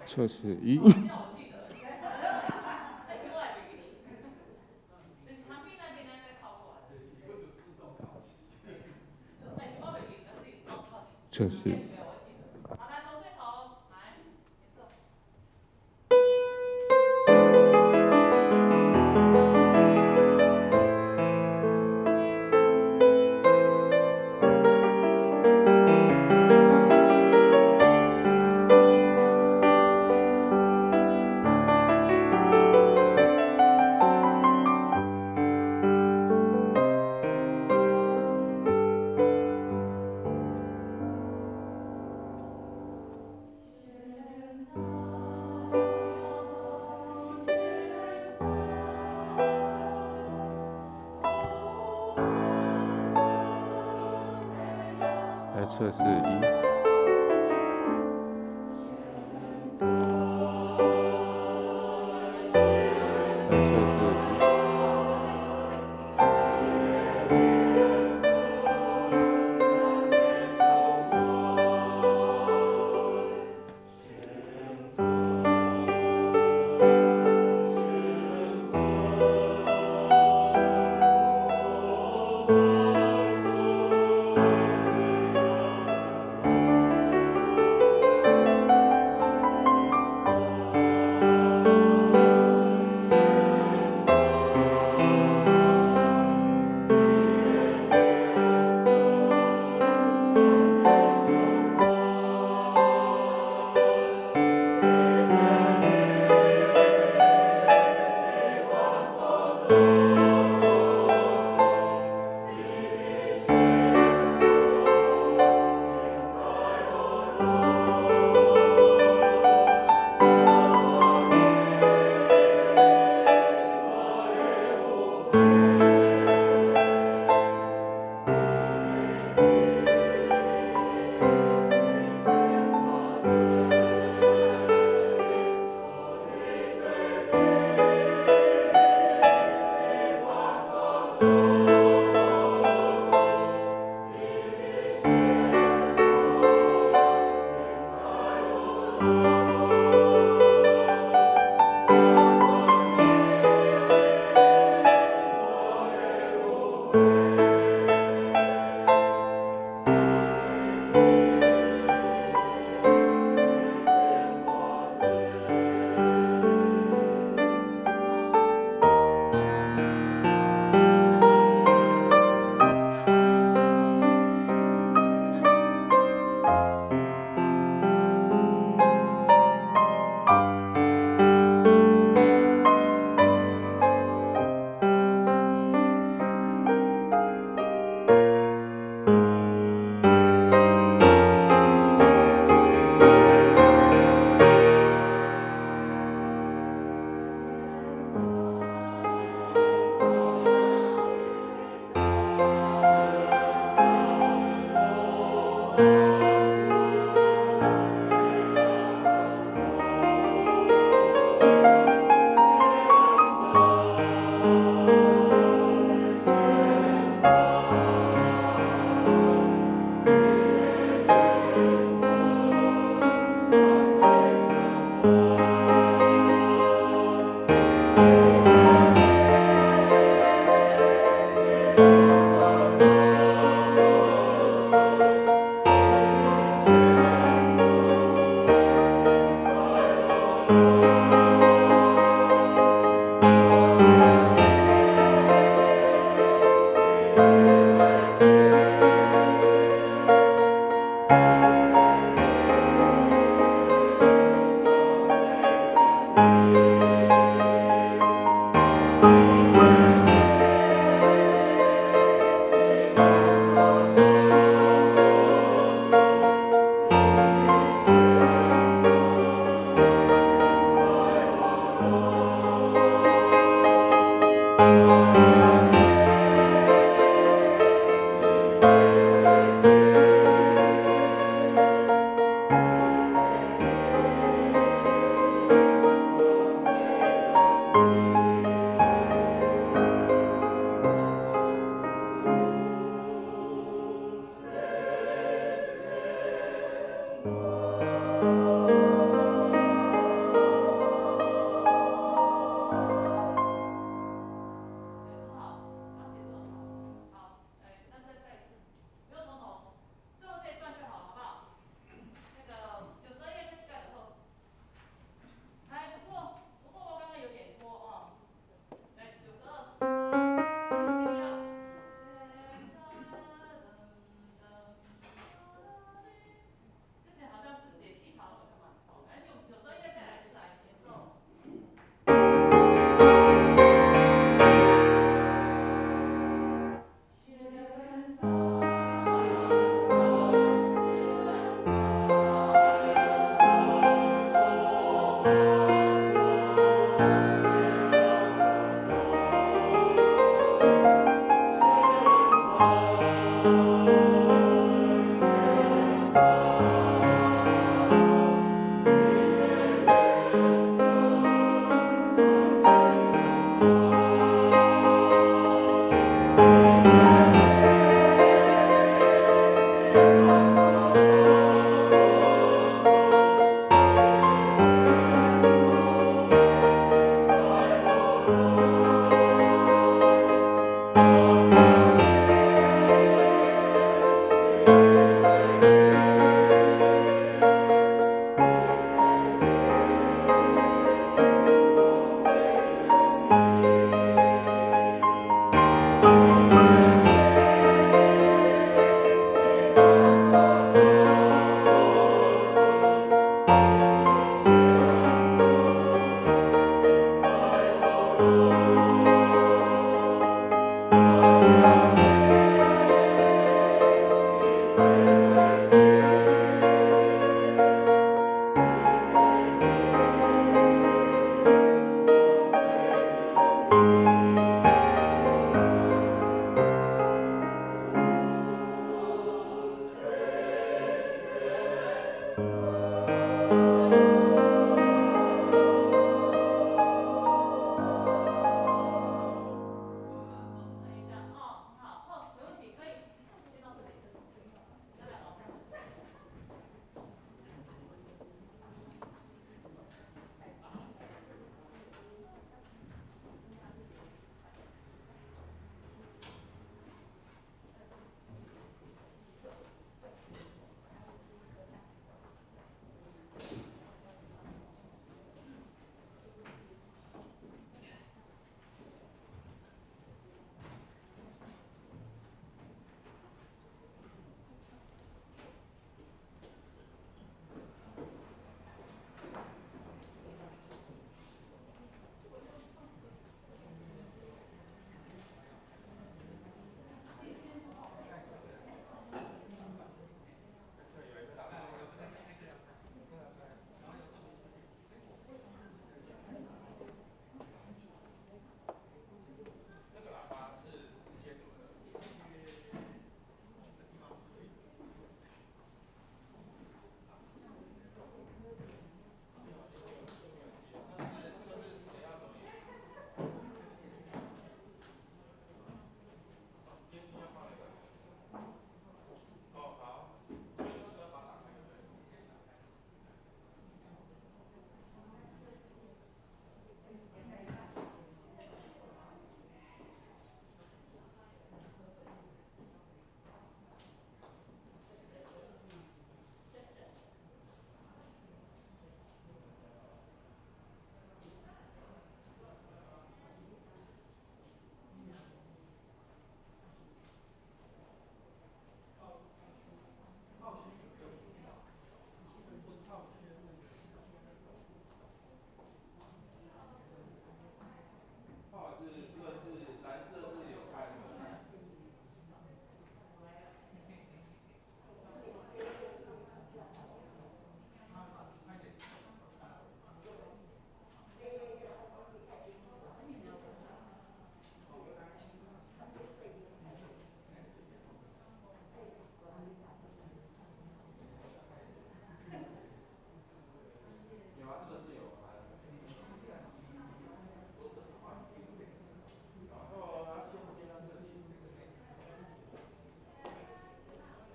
測試一。測試。來測試一。來測試一。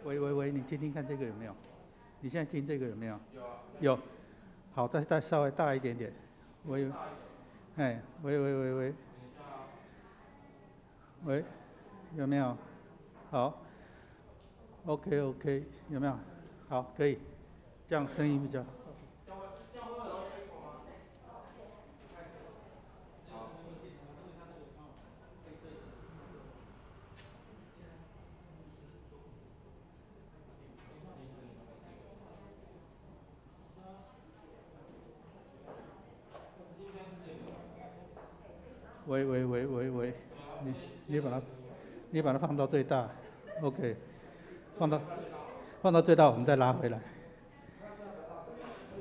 喂喂喂，你聽聽看這個有沒有？你現在聽這個有沒有？有。好，再稍微大一點點。喂，哎，喂喂喂喂，喂，有沒有？好，OK OK，有沒有？好，可以，這樣聲音比較好。喂喂喂喂喂，你把它放到最大，OK，放到最大，我們再拉回來。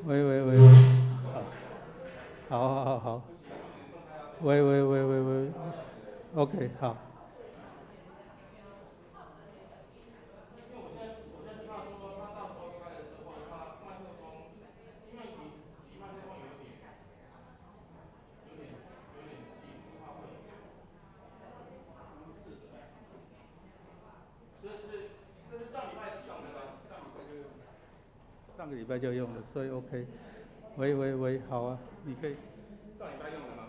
喂喂喂喂，好，好好好，喂喂喂喂喂，OK，好。上個禮拜就用了，所以 OK。喂喂喂，好啊，你可以。上禮拜用了嗎？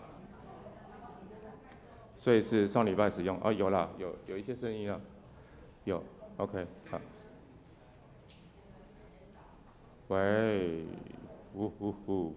所以是上禮拜使用哦，有啦，有一些聲音了，有，OK，好。喂，嗚呼呼。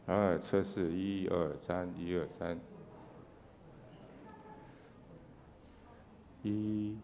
二測試，一二三，一二三，一。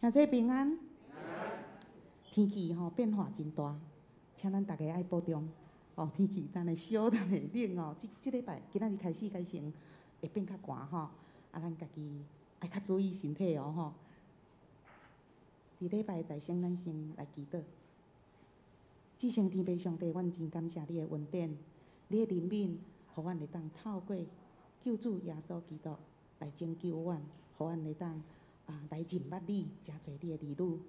兄弟平安。天氣吼變化真大，請咱逐家愛保重。哦，天氣等下燒，等下冷哦。這這禮拜今仔日開始改成會變較寒吼，啊，咱家己愛較注意身體哦吼。佇禮拜在先，咱先來祈禱。至聖天父上帝，阮真感謝你的恩典，你的憐憫，予阮會當透過救主耶穌基督來拯救阮，予阮會當啊來認捌你，成做你的兒女。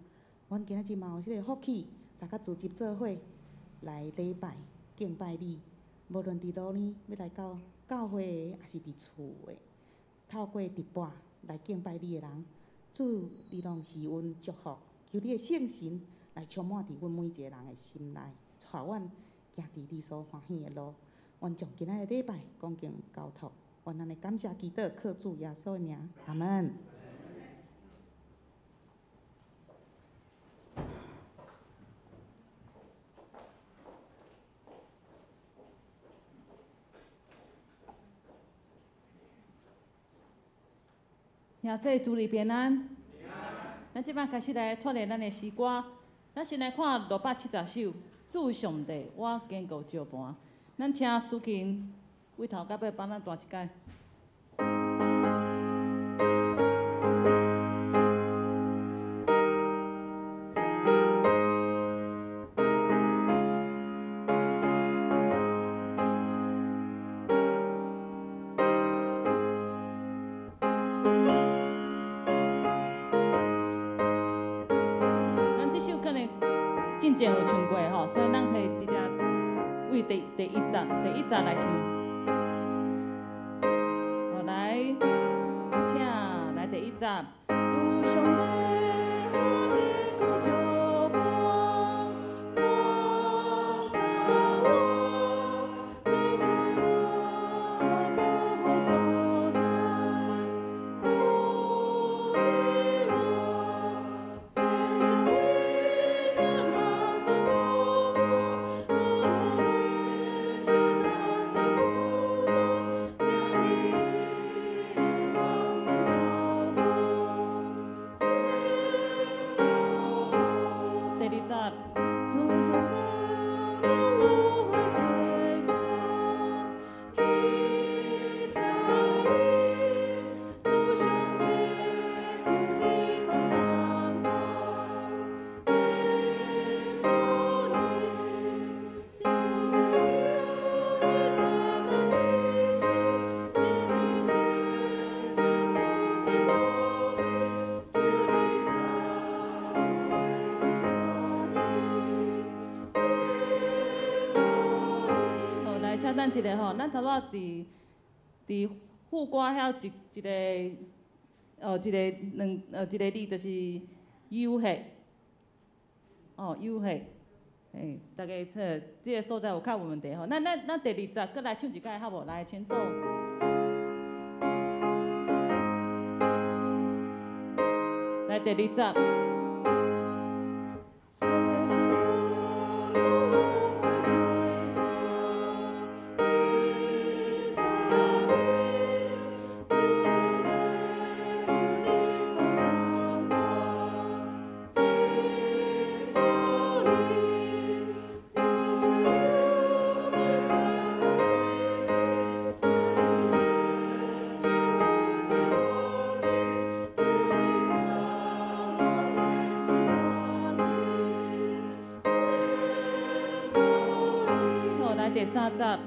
阮今仔日嘛有這個福氣，三甲組織做伙來禮拜敬拜你。無論佇路呢，欲來到教會的，抑是佇厝的，透過直播來敬拜你的人，主，你攏是阮祝福，求你的聖神來充滿佇阮每一個人的心內，帶阮行佇你所歡喜的路。阮將今仔日禮拜恭敬交託，阮按呢感謝祈禱，靠主耶穌的名，阿門。兄弟主內平安。咱這擺開始來鍛鍊咱的詩歌。咱先來看670首，主上帝，我堅固石磐。咱請思琴為頭到尾幫咱彈一擺。之前有唱過吼，所以咱可以直接為第一節來唱。好，來，請來第一節。主上帝，我堅固石磐，光照我，基做我來保護所在，扶持我，世上危險若轉過我，我若是大聲呼喊，定你幫阮照顧。第二節，主上帝，我有罪過，起誓主上帝，求你幫贊我，耶和你，定得有你在咱的心，心里是真无求你教好，來，請等一下吼，咱頭拄佇副歌遐一一個，哦，一個兩，一個字就是幽黑，哦，幽黑，嘿，大家這個所在有較有問題吼。咱第二節閣來唱一擺好無？來，前奏。來，第二節。好，來第三節。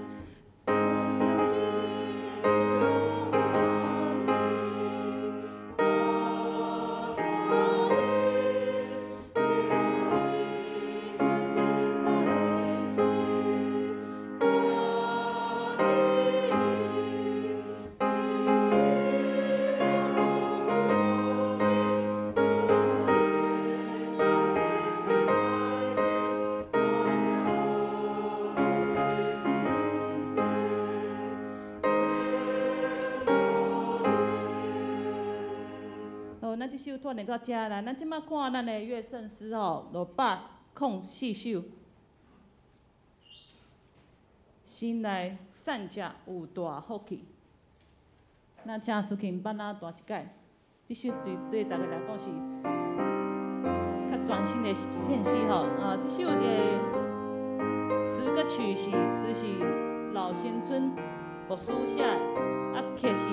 好，咱這首鍛鍊到遮來，咱這擺看咱的樂聖詩吼，604首。心內散食有大福氣。咱請思琴幫咱彈一擺，這首對大家來講是全新的獻詩吼。啊，這首的詞佮曲是詞是老新村牧師寫的，啊曲是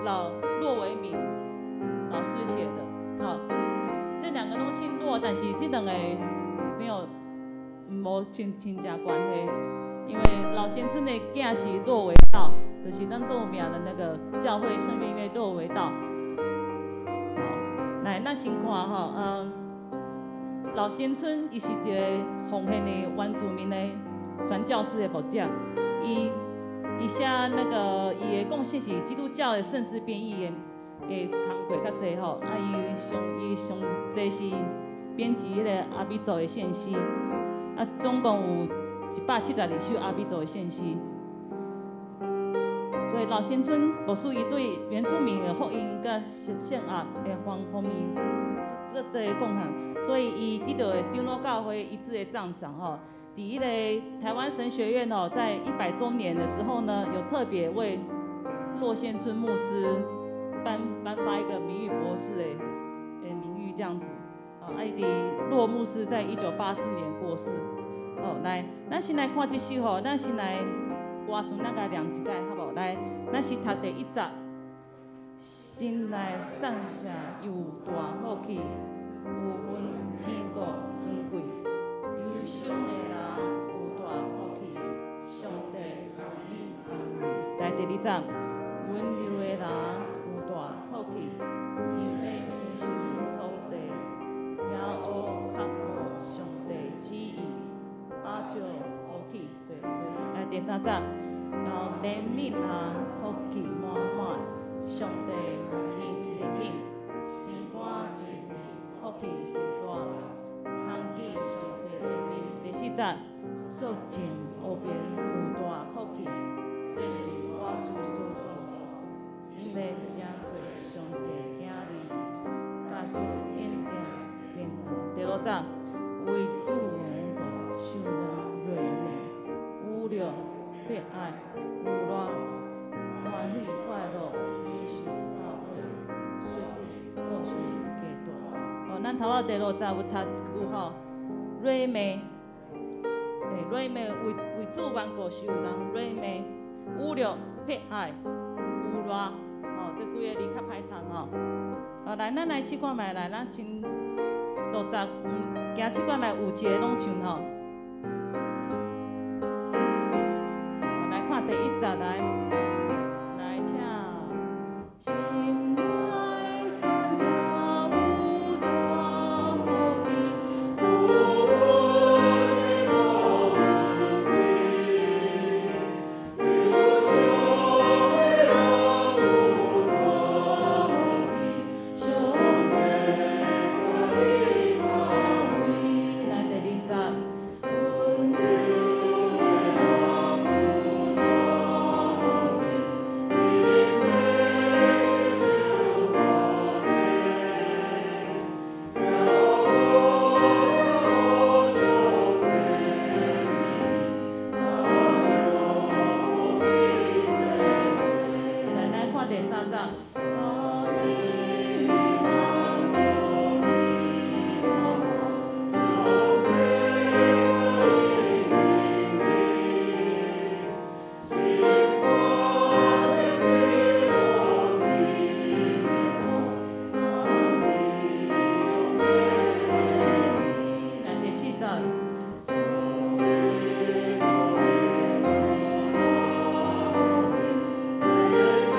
老駱維民老師寫的。吼，這兩個攏姓駱，但是這兩個沒有無親親戚關係，因為老新村的囝是駱維道，就是咱最有名的那個教會聖嬰院駱維道。好，來，咱先看吼，老新村伊是一個奉獻的原住民的傳教士的牧者，伊伊寫那個伊的貢獻是基督教的聖詩編譯的工作較濟吼，啊，伊上濟是編輯彼個阿美族的獻詩，啊，總共有172首阿美族的獻詩。所以老新村牧師伊對原住民的福音佮聖樂的方方面這個貢獻，所以伊得到長老教會一致的讚賞吼。佇彼個台灣神學院吼，在100週年的時候呢，有特別為駱先春牧師頒發一個名譽博士的名譽這樣子。啊，伊佇駱牧師在1984年過世。哦，來，咱先來看這首吼，咱先來歌詞，咱共念一擺，好無？來，咱是讀第一節。心內散謝有大福氣，有分天國尊貴。憂傷的人有大福氣，上帝予你安慰。來，第二節。溫柔的人有大福氣，𪜶欲承受土地。耶和華確乎上帝旨意，把酒福氣濟濟。來，第三節。有憐憫人福氣滿滿，上帝予𪜶憐憫，心肝真福氣極大，通見上帝的面。第四節，素淨和平有大福氣，這是我主所講的，𪜶欲成做上帝囝兒，共主約定定。第六節，為主緣故受人辱罵、侮辱、迫害、有偌歡喜快樂，免受教誨，說得報酬極大。哦，咱頭仔第六節有讀一句吼，辱罵，辱罵為主緣故受人辱罵、侮辱、迫害、有偌，吼，這幾个字較歹讀吼。哦，來，咱來試看覓，來，咱先六節，行試看覓，有一个攏唱吼。來看第一節來，來請。心內善者有大福氣，有分天國尊貴。憂傷的人有大福氣，上帝予𪜶安慰。來，第二節。溫柔的人有大福氣，𪜶欲承受土地。耶和華上帝旨意，把酒福氣濟濟。來，來看第三節。有憐憫人福氣滿滿，上帝予𪜶憐憫，心肝清福氣極大，通見上帝的面。來，第四節。這是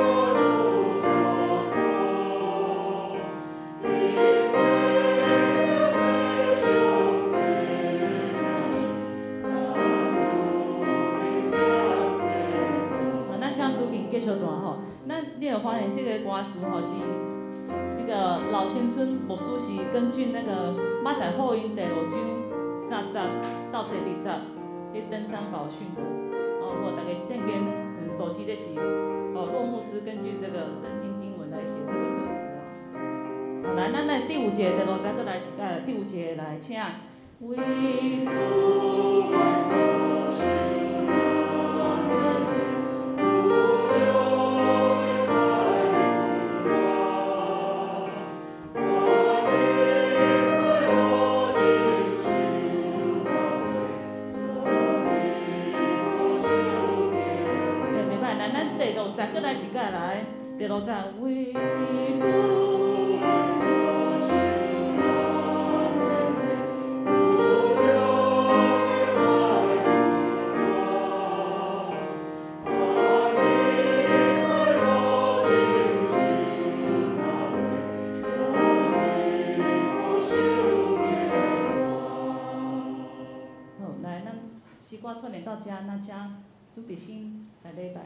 我主所講，𪜶欲成做上帝囝兒，共主約定。好，咱請司琴繼續彈吼。咱你會發現這个歌詞吼是那個老先春牧師是根據那個馬太福音第五章3節到第2節，彼登山寶訓的。哦，如果大家聖經很熟悉，這是哦駱牧師根據這個聖經經文來寫這個歌詞哦。好，來，咱來第五節第六節，閣來一擺，第五節來，請。為主緣故受人辱罵，侮辱迫害，有偌歡喜快第六节为主我心甘愿的，有了的爱我，我的快乐真是大所以无受牵挂。好，来，咱诗歌串联到遮，咱请准备先来礼拜。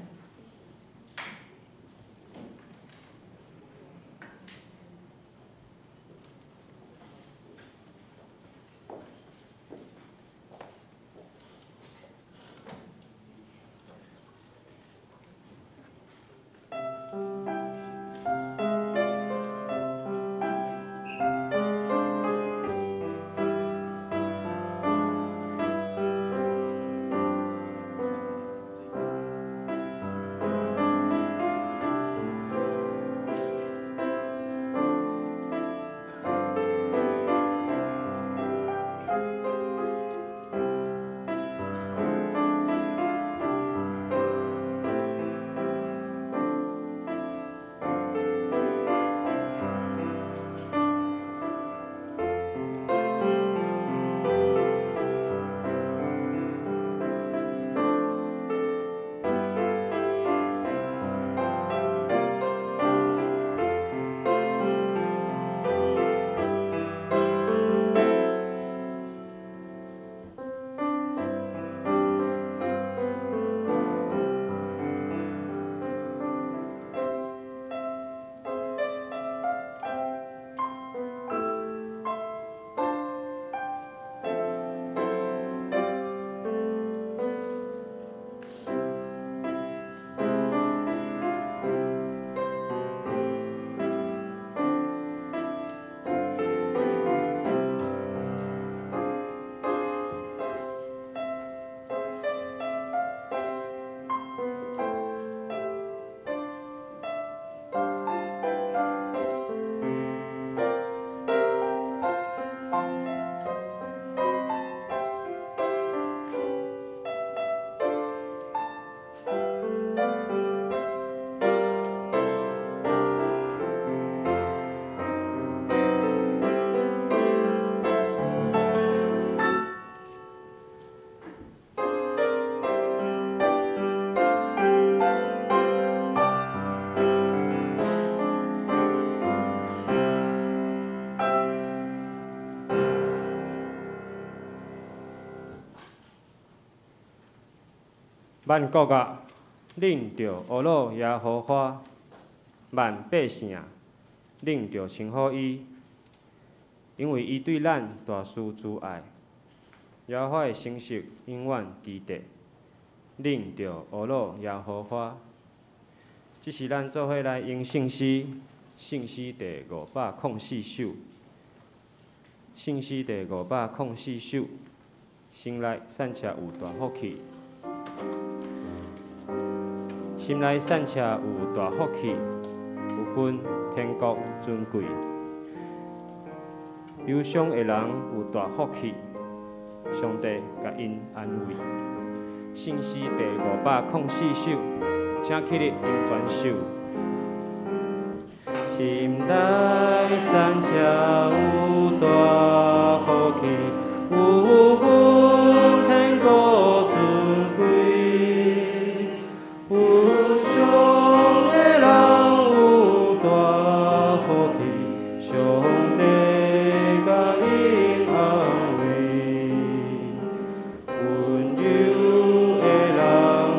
万国啊，恁著呵咾耶和华；万百姓啊，恁著称呼伊，因为伊对咱大施慈爱。耶和华的诚实永远伫地，恁著呵咾耶和华。这是咱做伙来咏圣诗，圣诗第504首，圣诗第504首，心内散赤有大福气。心内散赤有大福气，有份天国尊贵。忧伤的人有大福气，上帝共𪜶安慰。圣诗第504首，请起立咏全首。心内散赤有大福气，有份天国尊贵。有伤的人有大福气，上帝共𪜶安慰。温柔的人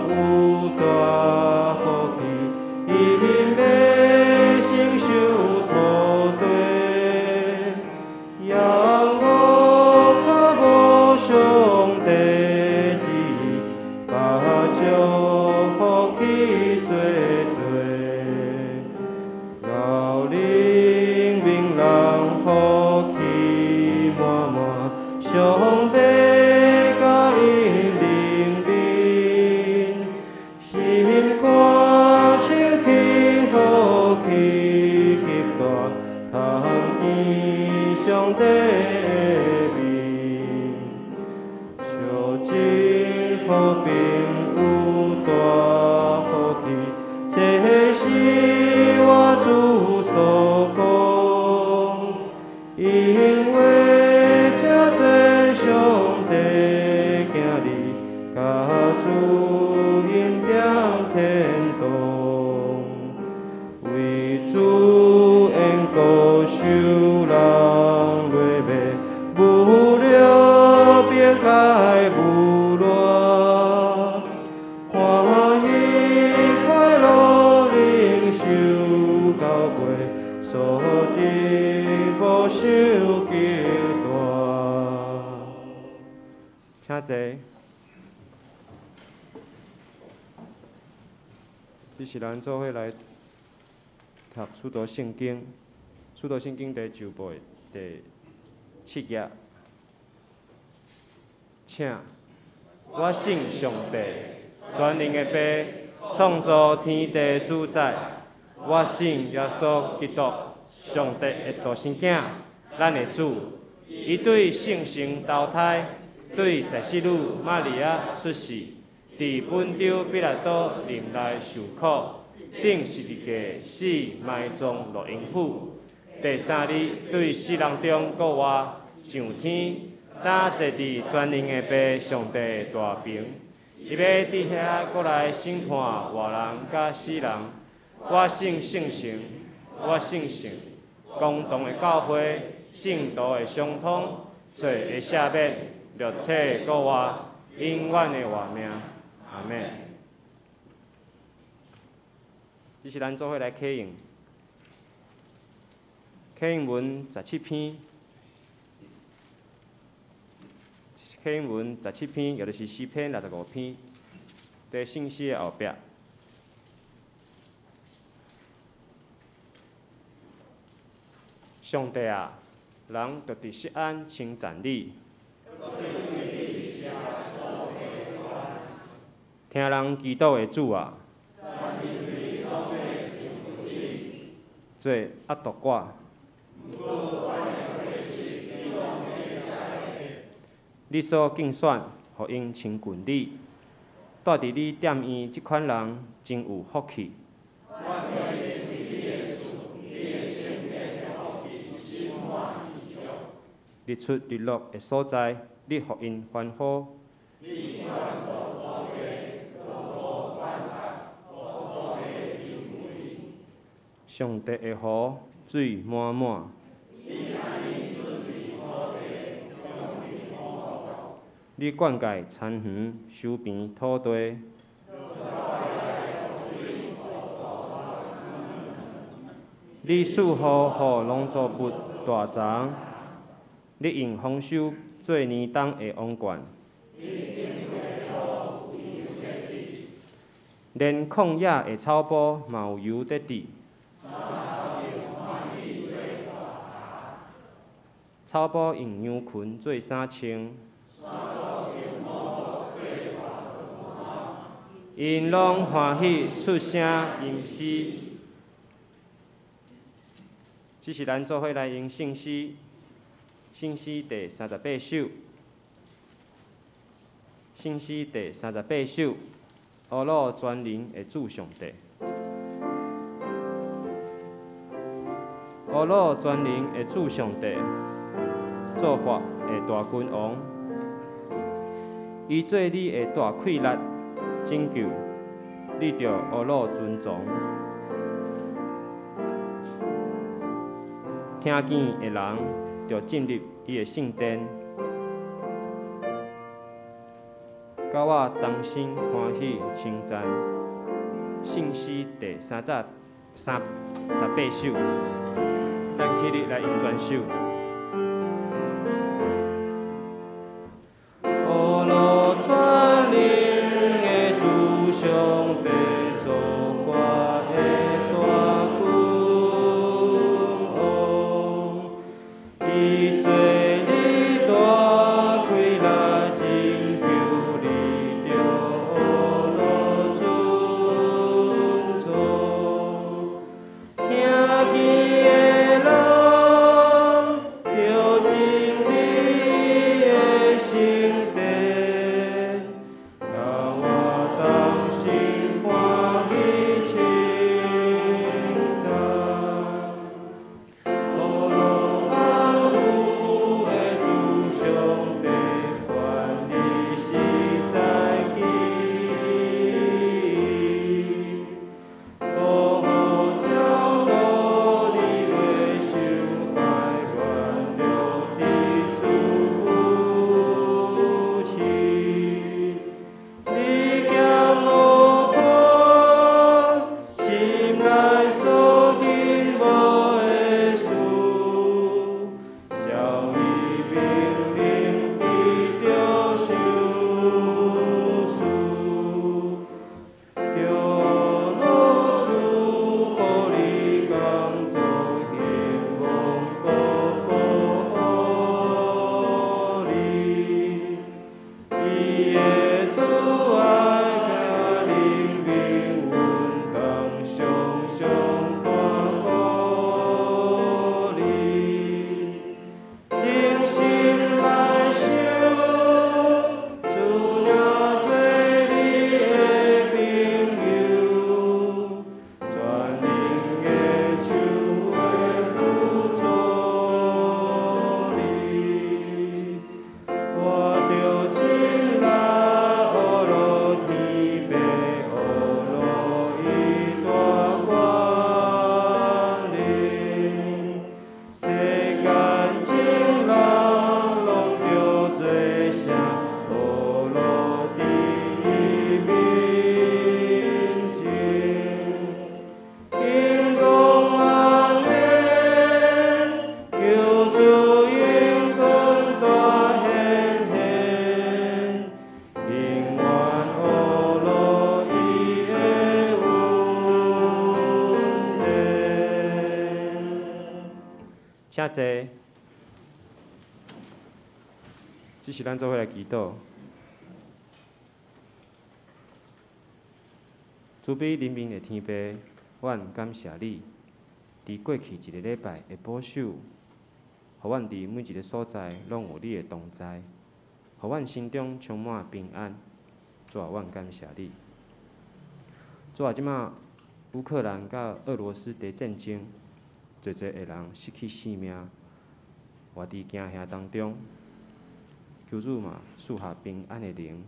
有大福气，𪜶欲承受土地。仰望较无上帝旨意，把祝福去做做。老人明人福气满满，上帝共𪜶怜悯，心肝清气福气极大，通见上帝的面。小真和平有大福气，这是所講，因為這濟上帝行日，佮主恩典天堂，為主緣故受人掠罵，無了迫害無賴，歡喜快樂領受交陪，所得無傷極大。請坐。這是咱做伙來讀《使徒聖經》，《使徒聖經》第九部第七頁。請，我信上帝，全能的父，創造天地主宰。我信耶穌基督，上帝的獨生囝，咱的主。伊對聖神投胎，對在世女瑪利亞出世，佇本丟彼拉多任內受苦，釘十字架死埋葬落陰府。第三日對死人中復活，上天，擔坐佇全能的父上帝大爿。伊欲佇遐閣來審判活人佮死人。我信聖神，我信聖公同的教會，聖徒的相通，罪的赦免，肉體的復活，永遠的活命。阿們。這是咱做伙來啟用，啟用文十七篇，啟用文十七篇，也就是詩篇65篇，佇聖詩的後壁。上帝啊，人著佇錫安稱讚你，聽人祈禱的主啊，做壓毒我，你所揀選，予𪜶親近你，住佇你殿院這款人真有福氣。日出日落的所在，你予𪜶歡呼。上帝的湖水滿滿。你灌溉田園，修平土地。你賜予予農作物大欉。你用豐收做年冬的王冠。連曠野的草埔嘛有油得滴。草埔用羊群做衫穿。𪜶攏歡喜出聲吟詩。這是咱做伙來用聖詩，聖詩第38首。聖詩第38首，阿魯全能的主上帝。阿魯全能的主上帝，造化的大君王，伊做你的大氣力，拯救你，著阿魯尊崇。聽見的人，著進入伊的聖殿，佮我同心歡喜稱讚。聖詩第38首，咱起立來吟全首。阿魯全能的主上帝，造化的大君王，伊做你大氣力拯救你，著阿魯尊崇。聽見的人，所兴无的事，照伊命令伊著赏赐，著老主予你工作兴旺五穀予你，伊的慈愛佮人民阮當常常看顧你，定心來想，主若做你的朋友，全能的手會輔助你。我著盡力學落天父，學落伊大權能，世間眾人攏著做聲，學落佇伊面前。應講阿們，求主榮光大顯現，永遠學落伊的恩典。請坐。這是咱做伙來祈禱。慈悲憐憫的天父，阮感謝你，佇過去一個禮拜的保守，予阮佇每一個所在攏有你的同在，予阮心中充滿平安。主啊，阮感謝你。主啊，這馬烏克蘭佮俄羅斯佇戰爭，濟濟的人失去性命，活佇驚嚇當中。求主嘛賜下平安的靈，予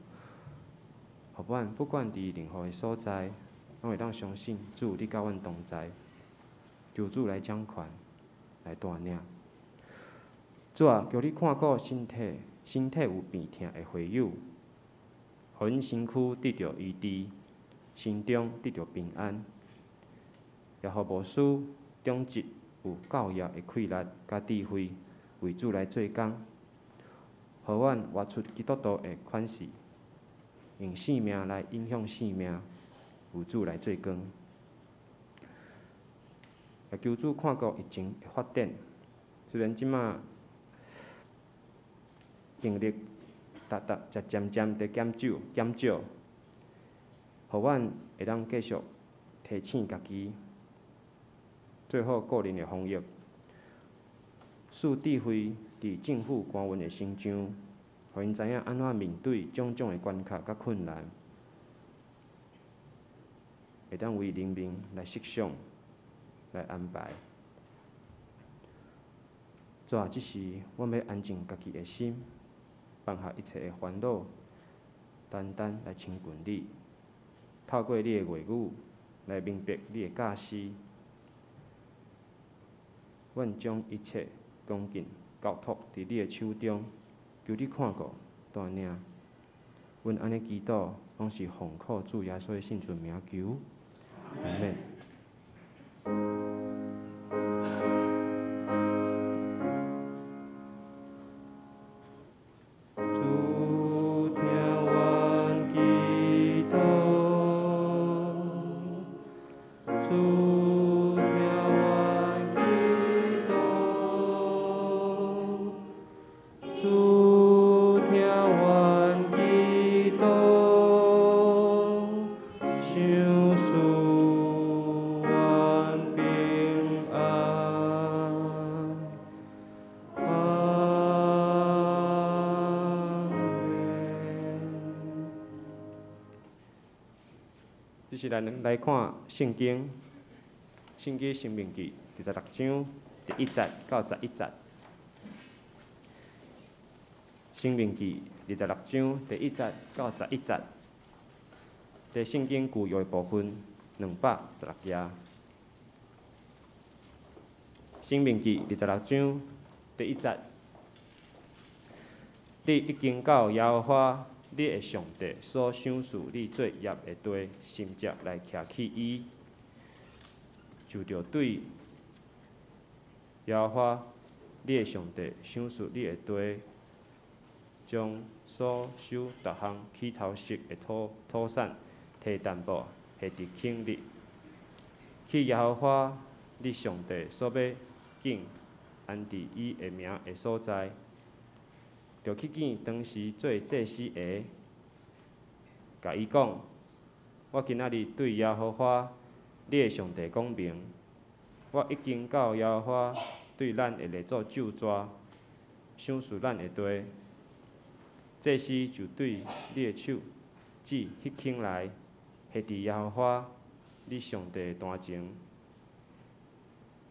阮不管佇任何的所在，攏會當相信主你佮阮同在。求主來掌權，來帶領。主啊，求你看顧身體有病痛的會友，予𪜶身軀得著醫治，心中得著平安。也予牧師長執有教業的氣力佮智慧，為主來做工，予阮活出基督徒的款式，用生命來影響生命，為主來做工。也求主看顧疫情的發展，雖然這馬病例逐逐才漸漸佇減少，減少，予阮會當繼續提醒家己，做好個人的防疫，賜智慧佇政府官員的身上，予𪜶知影按怎面對種種的關卡佮困難，會當為人民來設想、來安排。主啊，這時阮欲安靜家己的心，放下一切的煩惱，單單來親近你，透過你的話語來明白你的教示。阮將一切恭敬交託佇你的手中，求你看顧帶領。阮按呢祈禱，攏是奉靠主耶穌的聖尊名求，阿們。主聽阮祈禱，主聽阮祈禱，主聽阮祈禱，賞賜阮平安。阿們。這是咱來看聖經，聖經申命記26章第1節到11節。申命記26章第1節到11節，佇聖經舊約的部分216頁。申命記26章第1節，你已經到耶和華你的上帝所賞賜你做業的地，心切來徛起伊。就著對耶和華你的上帝賞賜你的地，將所收逐項起頭熟的土產提淡薄下佇頃裡，去耶和華你上帝所欲揀安置伊的名的所在，著去見當時做祭司的，共伊講：我今仔日對耶和華你的上帝講明，我已經到耶和華對咱的列祖咒詛，賞賜咱的地。祭司就對你的手指彼頃來，下佇耶和華你上帝的壇前，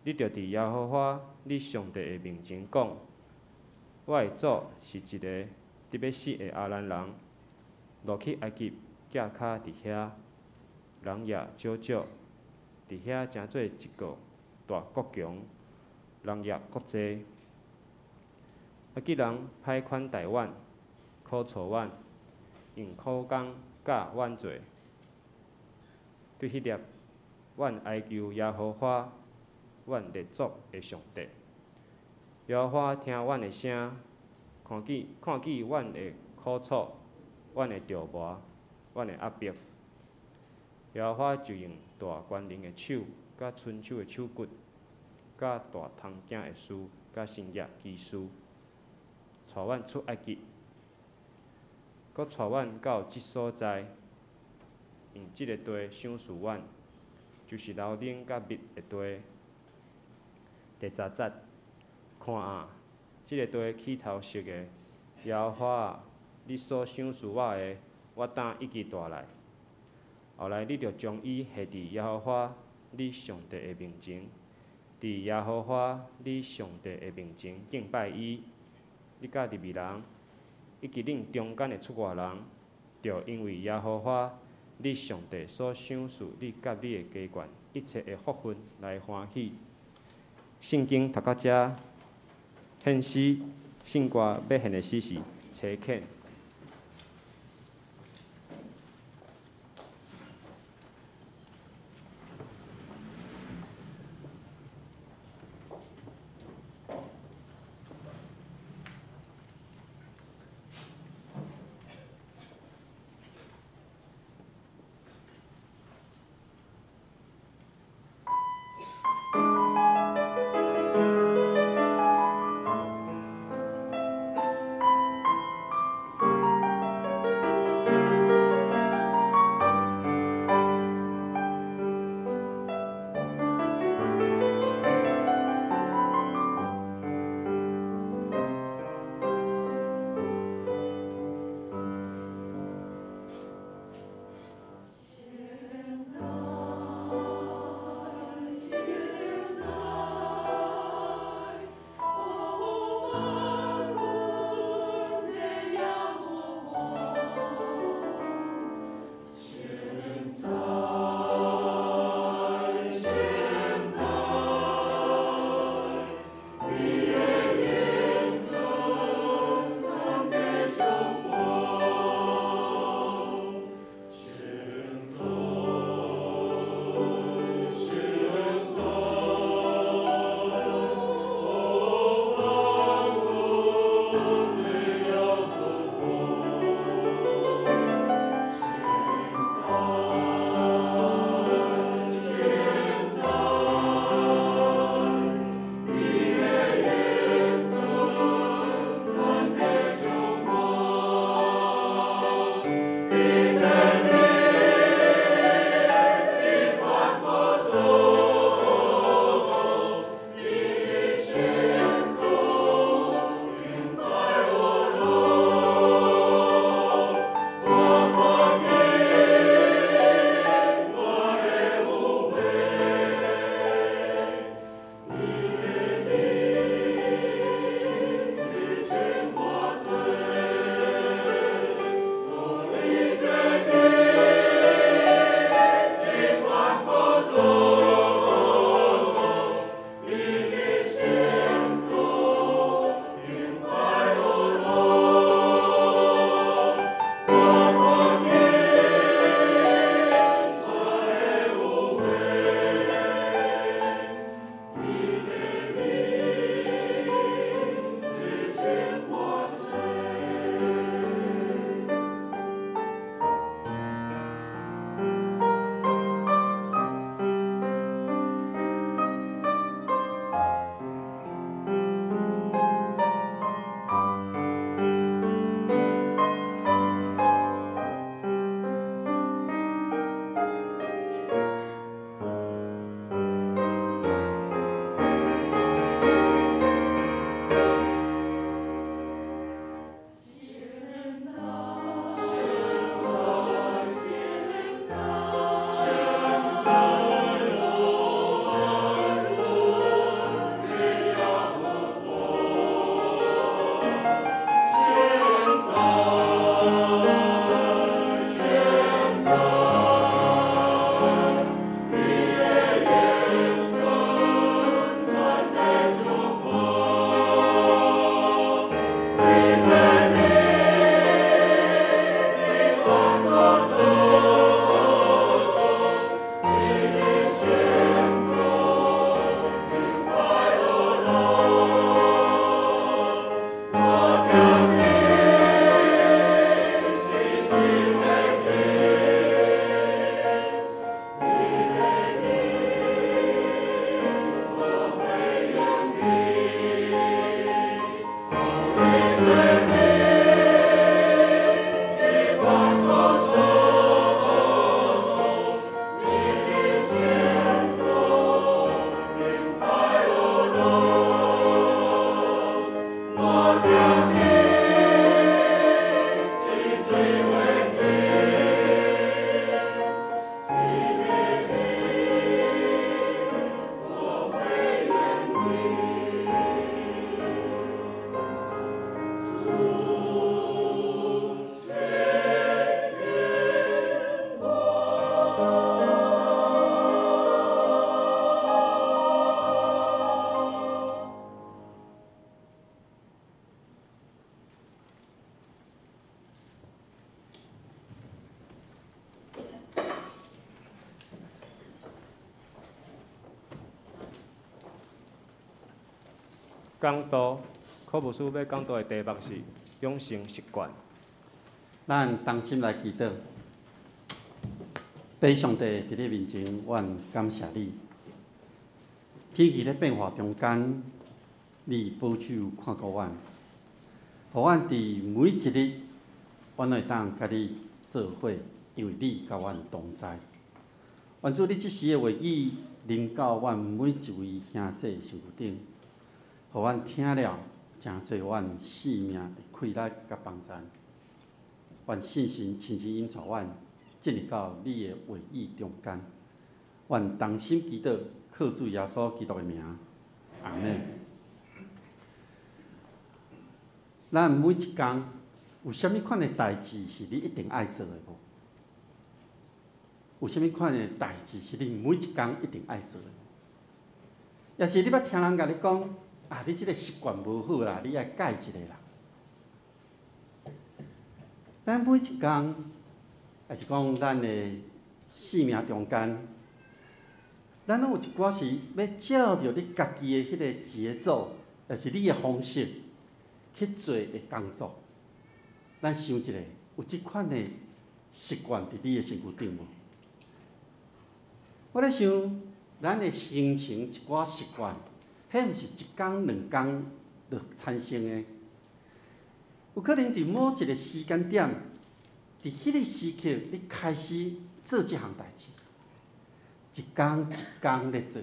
你著佇耶和華你上帝的面前講：我的祖是一个得欲死的亞蘭人，落去埃及寄跤佇遐，人也少少，佇遐成做一个大國強，人也閣濟。埃及人歹款待阮，苦楚阮，用苦工教阮做。對彼粒，阮哀求耶和華，阮列祖的上帝。耶和華聽阮的聲，看見阮的苦楚，阮的折磨，阮的壓迫。耶和華就用大權能的手，佮伸手的手骨，佮大通行的事，佮神蹟奇事，帶阮出埃及，閣帶阮到這所在，用這个地賞賜阮，就是流奶佮蜜的地。第十節，看啊，這个地起頭熟的，耶和華啊，你所賞賜我的，我膽已經帶來。後來你著將伊下佇耶和華你上帝的面前，佇耶和華你上帝的面前敬拜伊。你佮利未人，以及恁中間的出外人，著因為耶和華你上帝所賞賜你佮你的家眷一切的福分來歡喜。聖經讀到遮，獻詩，聖歌欲獻的詩是差遣。講道，柯牧師欲講道的題目是養成習慣。咱同心來祈禱，父上帝佇你面前，阮感謝你。天氣咧變化中間，你保守看顧阮，予阮佇每一日，阮會當佮你做伙，因為你佮阮同在。願主你這時的話語臨到阮每一位兄弟身軀頂，予阮聽了，成做阮生命的氣力佮幫贊。願聖神親自引帶阮進入到你的話語中間。願同心祈禱，靠主耶穌基督的名，阿們。咱每一工有啥物款的代誌是你一定愛做的無？有啥物款的代誌是你每一工一定愛做的？抑是你捌聽人共你講，啊，你這个習慣無好啦，你愛改一下啦。咱每一工，抑是講咱的生命中間，咱攏有一寡是欲照著你家己的彼个節奏，抑是你的方式去做的工作。咱想一下，有這款的習慣佇你的身軀頂無？我咧想，咱會形成一寡習慣，彼毋是一工兩工就產生的。有可能佇某一個時間點，佇彼个時刻，你開始做這項代誌，一工一工咧做，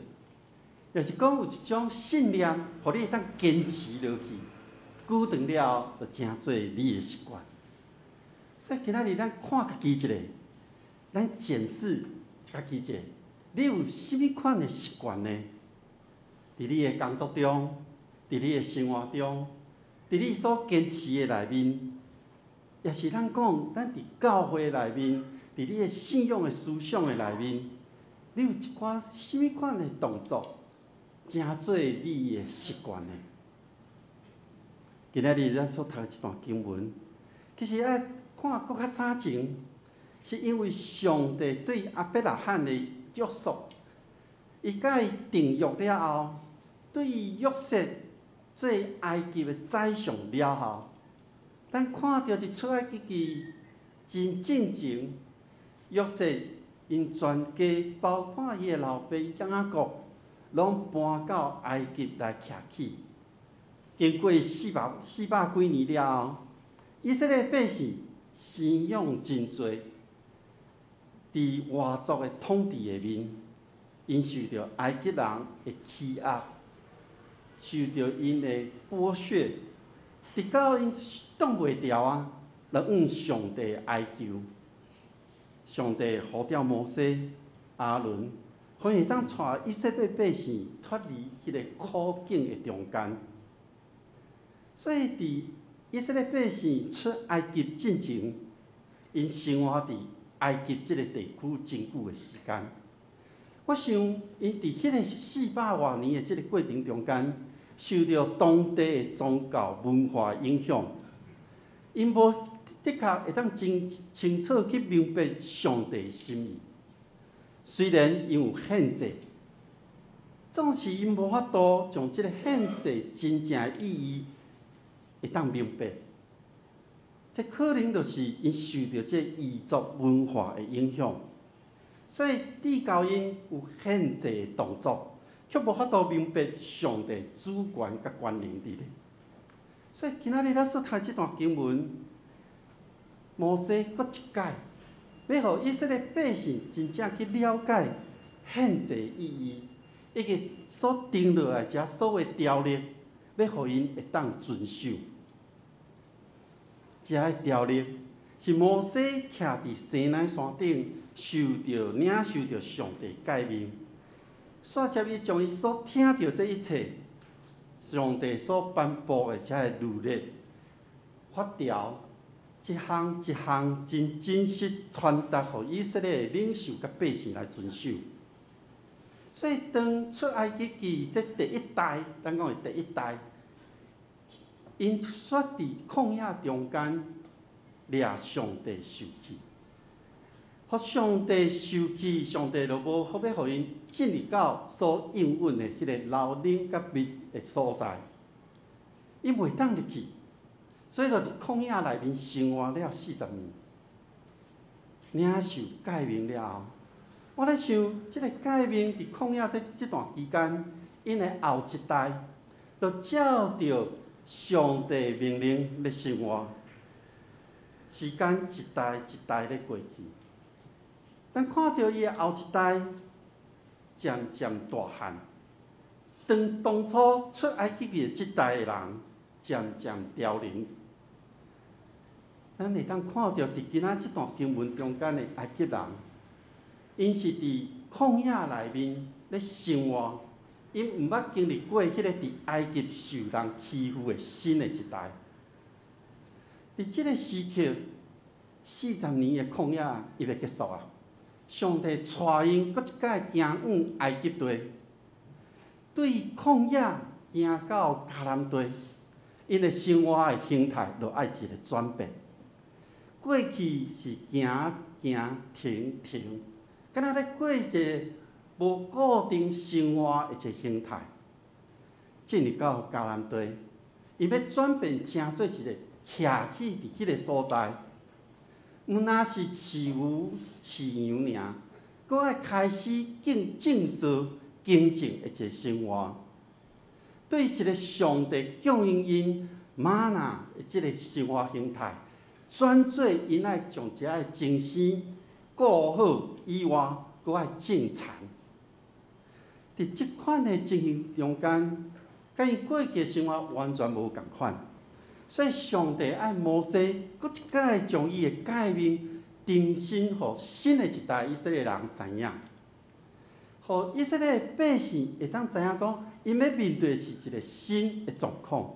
抑是講有一種信念，予你會當堅持落去，久長了後，就成做你的習慣。所以今仔日咱看家己一下，咱檢視家己一下，你有啥物款的習慣呢？佇你的工作中，佇你的生活中，佇你所堅持的內面，抑是咱講，咱佇教會內面，佇你的信仰的思想的內面，你有一寡啥物款的動作，成做你的習慣呢？今仔日咱所讀的這段經文，其實愛看閣較早前，是因為上帝對亞伯拉罕的約束，伊共伊訂約了後，對約瑟做埃及的宰相了後，咱看著佇出埃及記真進前，約瑟𪜶全家，包括伊的老爸雅各，攏搬到埃及來徛起。經過四百幾年了後，以色列百姓生養真濟，佇外族的統治下面，𪜶受著埃及人的欺壓，受著𪜶的剝削，直到𪜶擋袂牢啊，就向上帝哀求。上帝呼召摩西、亞倫，予𪜶會當帶以色列百姓脫離彼个苦境的中間。所以，佇以色列百姓出埃及進前，𪜶生活佇埃及這个地區真久的時間。我想，𪜶佇彼个四百外年的這个過程中間，受著當地的宗教文化影響，𪜶無的確會當真清楚去明白上帝心意。雖然𪜶有獻祭，總是𪜶無法度將這个獻祭真正的意義會當明白。這可能就是𪜶受著這異族文化的影響，所以至到𪜶有獻祭的動作，卻無法度明白上帝主權佮權能佇咧。所以今仔日咱所讀這段經文，摩西閣一擺，欲予以色列百姓真正去了解獻祭意義，以及所定落來這所謂條例，欲予𪜶會當遵守。這个條例是摩西徛佇西奈山頂，受著領受著上帝誡命，煞接伊將伊所聽著這一切，上帝所頒布的這个律例、法條，一項一項真真實傳達予以色列的領袖佮百姓來遵守。所以當出埃及記這第一代，咱講的第一代，𪜶煞佇曠野中間掠上帝受氣，予上帝受氣，上帝就無好欲予𪜶進入到所應允的彼个流奶佮蜜的所在。𪜶袂當入去，所以就佇曠野內面生活了四十年。領受誡命了後，我咧想，這个誡命佇曠野這段期間，𪜶的後一代就照著上帝命令咧生活。時間一代一代咧過去，咱看著伊的後一代漸漸大漢，當當初出埃及的這代的人漸漸凋零。咱會當看著佇今仔這段經文中間的埃及人，𪜶是佇曠野內面咧生活，𪜶毋捌經歷過彼个佇埃及受人欺負的新的一代。佇這个時刻，四十年的曠野伊欲結束啊！上帝帶𪜶閣一擺行往埃及地，對曠野行到迦南地，𪜶的生活的形態就愛一个轉變。過去是行行停停，敢若咧過一个無固定生活的一个形態。進入到迦南地，伊欲轉變成做一个徛起佇彼个所在，毋但是飼牛飼羊爾，閣愛開始種作耕種的一个生活。對一个上帝供應𪜶嗎哪的這个生活形態，轉做𪜶愛將遮的精生顧好以外，閣愛種田。佇這款的情形中間，佮𪜶過去的生活完全無仝款。所以上帝愛摩西，閣一擺將伊的誡命重新予新的一代以色列人知影，予以色列百姓會當知影講，𪜶欲面對的是一个新的狀況。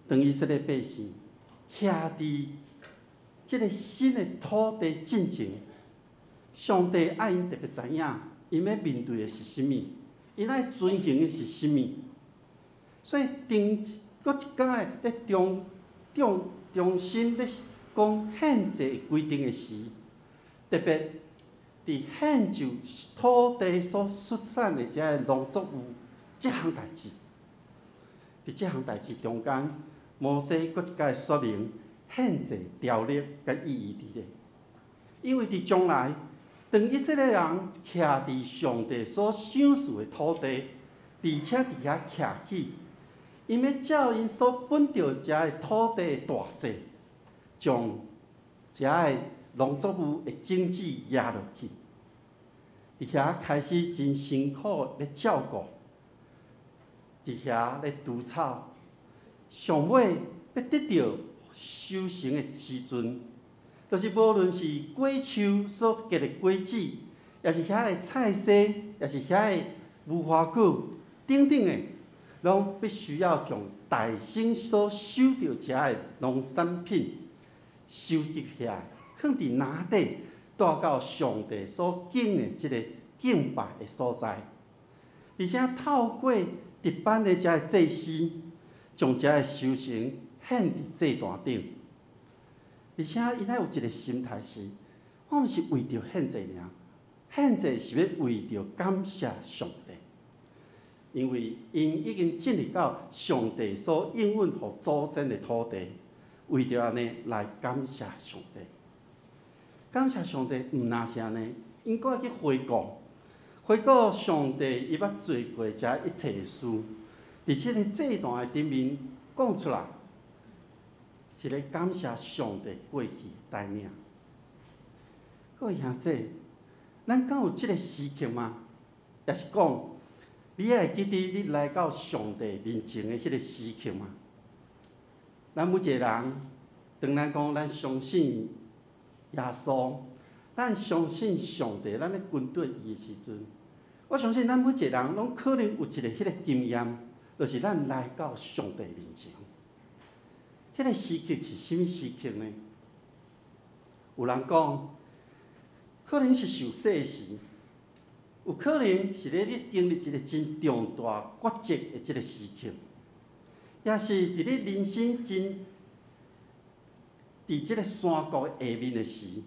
當以色列百姓徛佇這个新的土地進前，上帝愛𪜶特別知影，𪜶欲面對的是啥物，𪜶愛遵行的是啥物。所以，頂閣一擺咧重重重新咧講獻祭規定的時，特別佇獻就土地所出產的遮个農作物這項代誌，佇這項代誌中間，摩西閣一擺說明獻祭條例佮意義佇咧。因為佇將來，當以色列人徛佇上帝所賞賜的土地，而且佇遐徛起。𪜶欲照𪜶所分著遮个土地的大細，將遮个農作物的種子壓落去，佇遐開始真辛苦咧照顧，佇遐咧除草，上尾欲得著收成的時陣，就是無論是果樹所結的果子，抑是遐个菜蔬，抑是遐個無花果等等的。攏必須要將大省所收著遮个農產品收集起來，囥佇籃底，帶到上帝所揀的這个敬拜的所在，而且透過值班的遮个祭司，將遮个收成獻佇祭壇頂。而且𪜶愛有一个心態是，我毋是為著獻祭爾，獻祭是欲為著感謝上帝。因為𪜶已經進入到上帝所應允予祖先的土地，為著按呢來感謝上帝。感謝上帝毋但是按呢，𪜶閣愛去回顧，回顧上帝伊捌做過遮一切的事，佇這个祭壇的頂面講出來，是咧感謝上帝過去帶領。各位兄弟，咱敢有這个時刻嗎？抑是講，你還會記得你來到上帝面前的彼个時刻嗎？咱每一個人，當咱講咱相信耶穌，咱相信上帝，咱咧跟隨伊的時陣，我相信咱每一個人攏可能有一个彼个經驗，就是咱來到上帝面前，彼个時刻是啥物時刻呢？有人講，可能是受洗時。有可能是咧你經歷一个真重大抉擇的這个時刻，抑是佇你人生真佇這个山谷下面的時，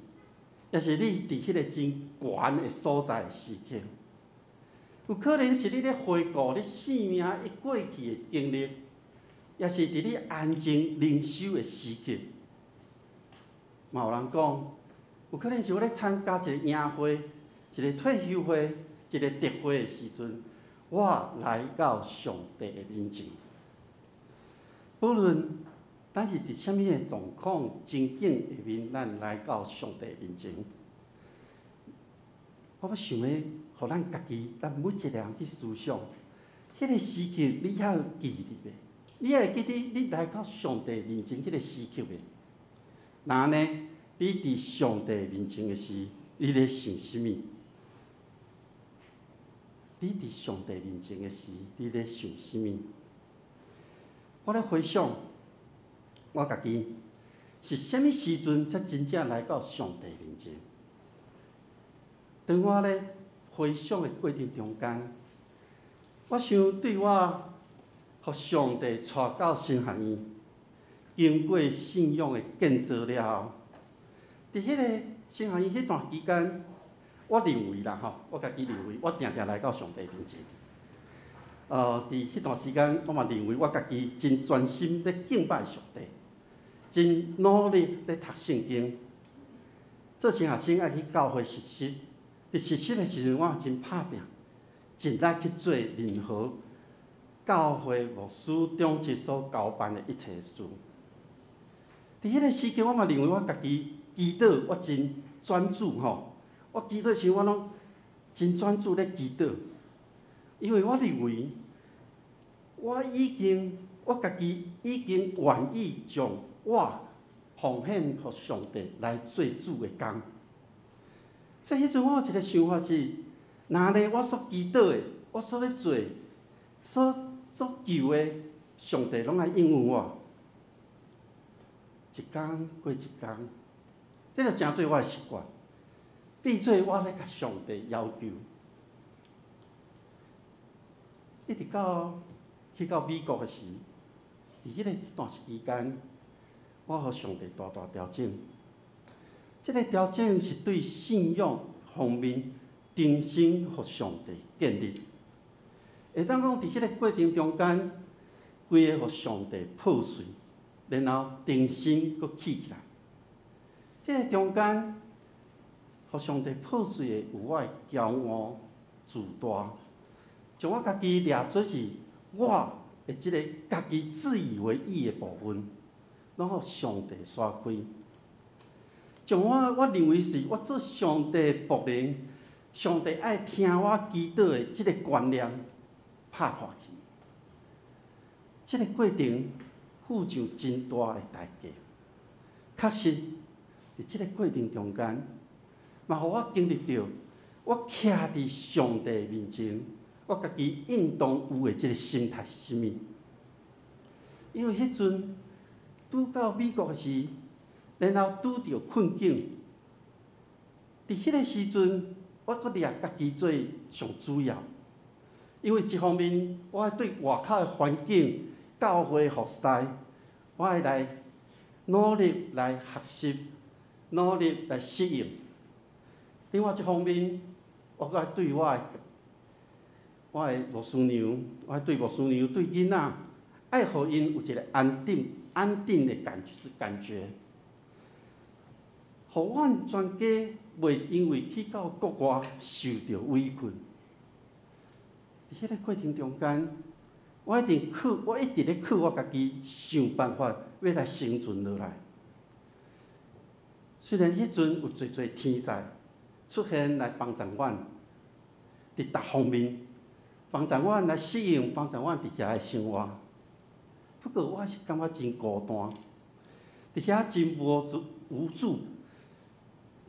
抑是你佇彼个真懸的所在的時刻。有可能是你咧回顧你生命伊過去的經歷，抑是佇你安靜靈修的時刻。嘛有人講，有可能是我咧參加一個營會、一個退休會、一個特會的時陣，我來到上帝的面前。無論咱是佇啥物的狀況、情景下面，咱來到上帝面前，我欲想欲，予咱家己，咱每一個人去思想，彼個時刻你猶會記得袂？你猶會記得你來到上帝面前彼個時刻袂？若按呢，你佇上帝面前的時，你咧想啥物？你佇上帝面前的時，你咧想啥物？我咧回想，我家己是啥物時陣才真正來到上帝面前？當我咧回想的過程中間，我想對我予上帝帶到神學院，經過信仰的建造了後，佇彼個神學院彼段期間，我認為啦吼，我家己認為，我定定來到上帝面前。佇彼段時間，我嘛認為我家己真專心咧敬拜上帝，真努力咧讀聖經。做神學生愛去教會實習，佇實習的時陣，我真拍拚，盡力去做任何教會牧師長執所交辦的一切事。佇彼個時期，我嘛認為我家己祈禱，我真專注吼。我祈禱時，我攏真專注咧祈禱，因為我認為我已經我家己已經願意將我奉獻予上帝來做主的工。所以彼陣我有一個想法是，若按呢我所祈禱的，我所欲做的，所求的，上帝攏愛應允我。一工過一工，這就成做我的習慣，變做我咧共上帝要求。一直到去到美國的時，佇彼個段時間，我予上帝大大調整。這個調整是對信仰方面重新予上帝建立。會當講佇彼個過程中間，規個予上帝破碎，然後重新閣起起來。這個中間，予上帝破碎的有我的驕傲、自大，將我家己掠做是我的這個家己自以為義的部分，攏予上帝刷開。將我認為是我做上帝的僕人，上帝愛聽我祈禱的這個觀念拍破去。這個過程付上真大的代價。確實，佇這個過程中間，嘛予我經歷著，我徛佇上帝面前，我家己應當有的這個心態是啥物？因為彼陣拄到美國的時，然後拄著困境，佇彼個時陣，我閣掠家己做上主要，因為一方面，我愛對外口的環境、教會服侍，我愛來努力來學習，努力來適應。另外一方面，我閣愛對我的牧師娘，我愛對牧師娘、對囡仔，愛予𪜶有一個安定的感覺。予阮全家袂因為去到國外受著圍困。佇彼個過程中間，我一直咧靠我家己想辦法欲來生存落來。雖然彼陣有濟濟天災出現來幫助阮，佇逐方面幫助阮來適應，幫助阮佇遐的生活。不過我是感覺真孤單，佇遐真無助。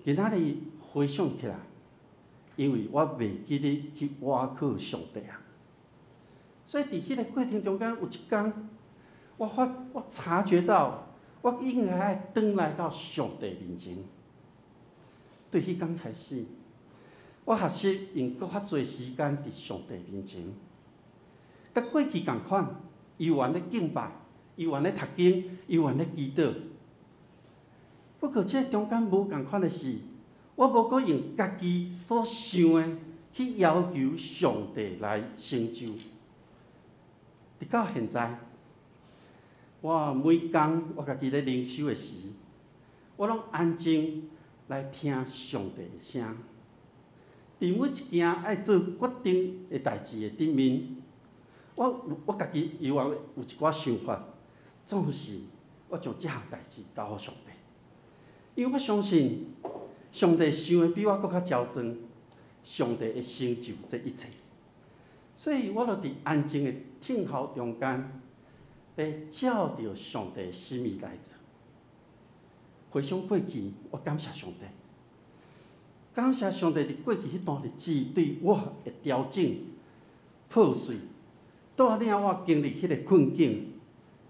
今仔日回想起來，因為我袂記得去倚靠上帝啊。所以佇彼個過程中間，有一工，我察覺到，我應該愛轉來到上帝面前。對彼工開始，我學習用閣較濟時間佇上帝面前，佮過去仝款，猶原咧敬拜，猶原咧讀經，猶原咧祈禱。不過，這中間無仝款的是，我無閣用家己所想的去去要求上帝來成就。直到現在，我每工我家己咧靈修的時，我攏安靜來聽上帝的聲。佇每一件愛做決定的代誌的頂面，我家己猶原有一寡想法，總是我將這項代誌交予上帝，因為我相信上帝想的比我閣較周全，上帝會成就這一切。所以我就佇安靜的等候中間，欲照著上帝的心意來做。回想過去，我感謝上帝，感謝上帝佇過去彼段日子對我的調整、破碎，帶領我經歷彼个困境，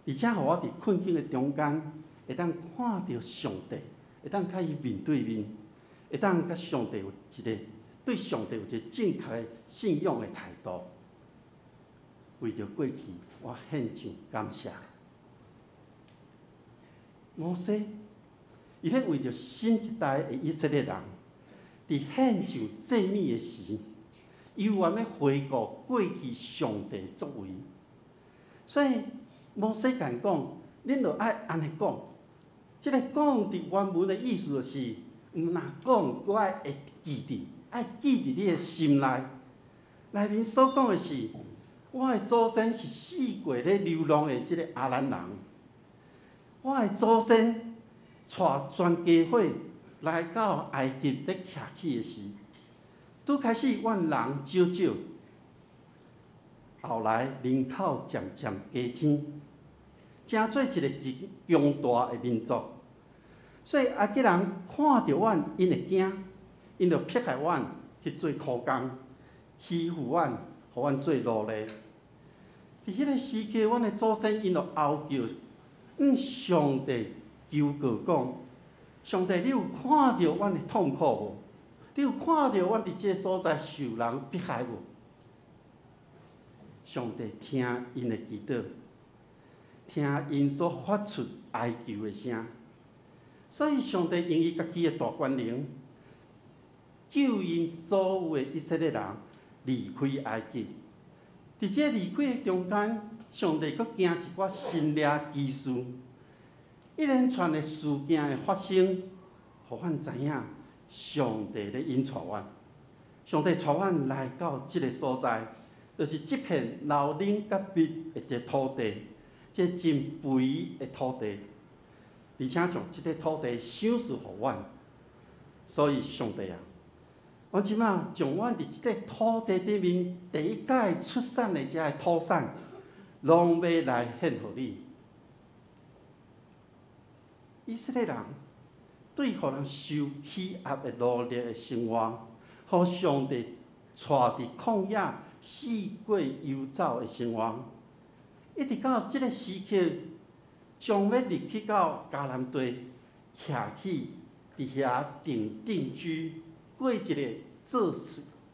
而且予我佇困境的中間，會當看著上帝，會當佮伊面對面，會當佮上帝有一个對上帝有一个正確的信仰的態度。為著過去，我獻上感謝。摩西，伊咧為著新一代的以色列人，佇獻上祭物的時，猶原欲回顧過去上帝作為。所以摩西共𪜶講，恁著愛按呢講。這个講佇原文的意思就是，毋若講，閣愛會記佇，愛記佇你的心內。內面所講的是，我的祖先是四界咧流浪的這个亞蘭人，我的祖先帶全家伙來到埃及咧徛起的時，拄開始阮人少少，後來人口漸漸加添，成做一个真強大的民族。所以埃及人看著阮，𪜶會驚，𪜶就迫害阮去做苦工，欺負阮，予阮做奴隸。佇彼个時期，阮的祖先𪜶就哀求，向上帝求告講：上帝，你有看著阮的痛苦無？你有看著阮佇這个所在受人迫害無？上帝聽𪜶的祈禱，聽𪜶所發出哀求的聲，所以上帝用伊家己的大權能，救𪜶所有的以色列人離開埃及。佇這離開的中間，上帝閣行一寡神蹟奇事，一連串的事件的發生，予阮知影上帝咧引帶阮，上帝帶阮來到這个所在，就是這片流奶佮蜜的這土地，這真肥的土地，而且將這个土地賞賜予阮。所以上帝啊，阮這馬將阮佇這个土地頂面第一擺出產的這个土產，攏欲來獻予你。以色列人對予人受欺壓的奴隸的生活，予上帝帶佇曠野四界遊走的生活，一直到這个時刻，將欲入去到迦南地，徛起佇遐定定居，過一个做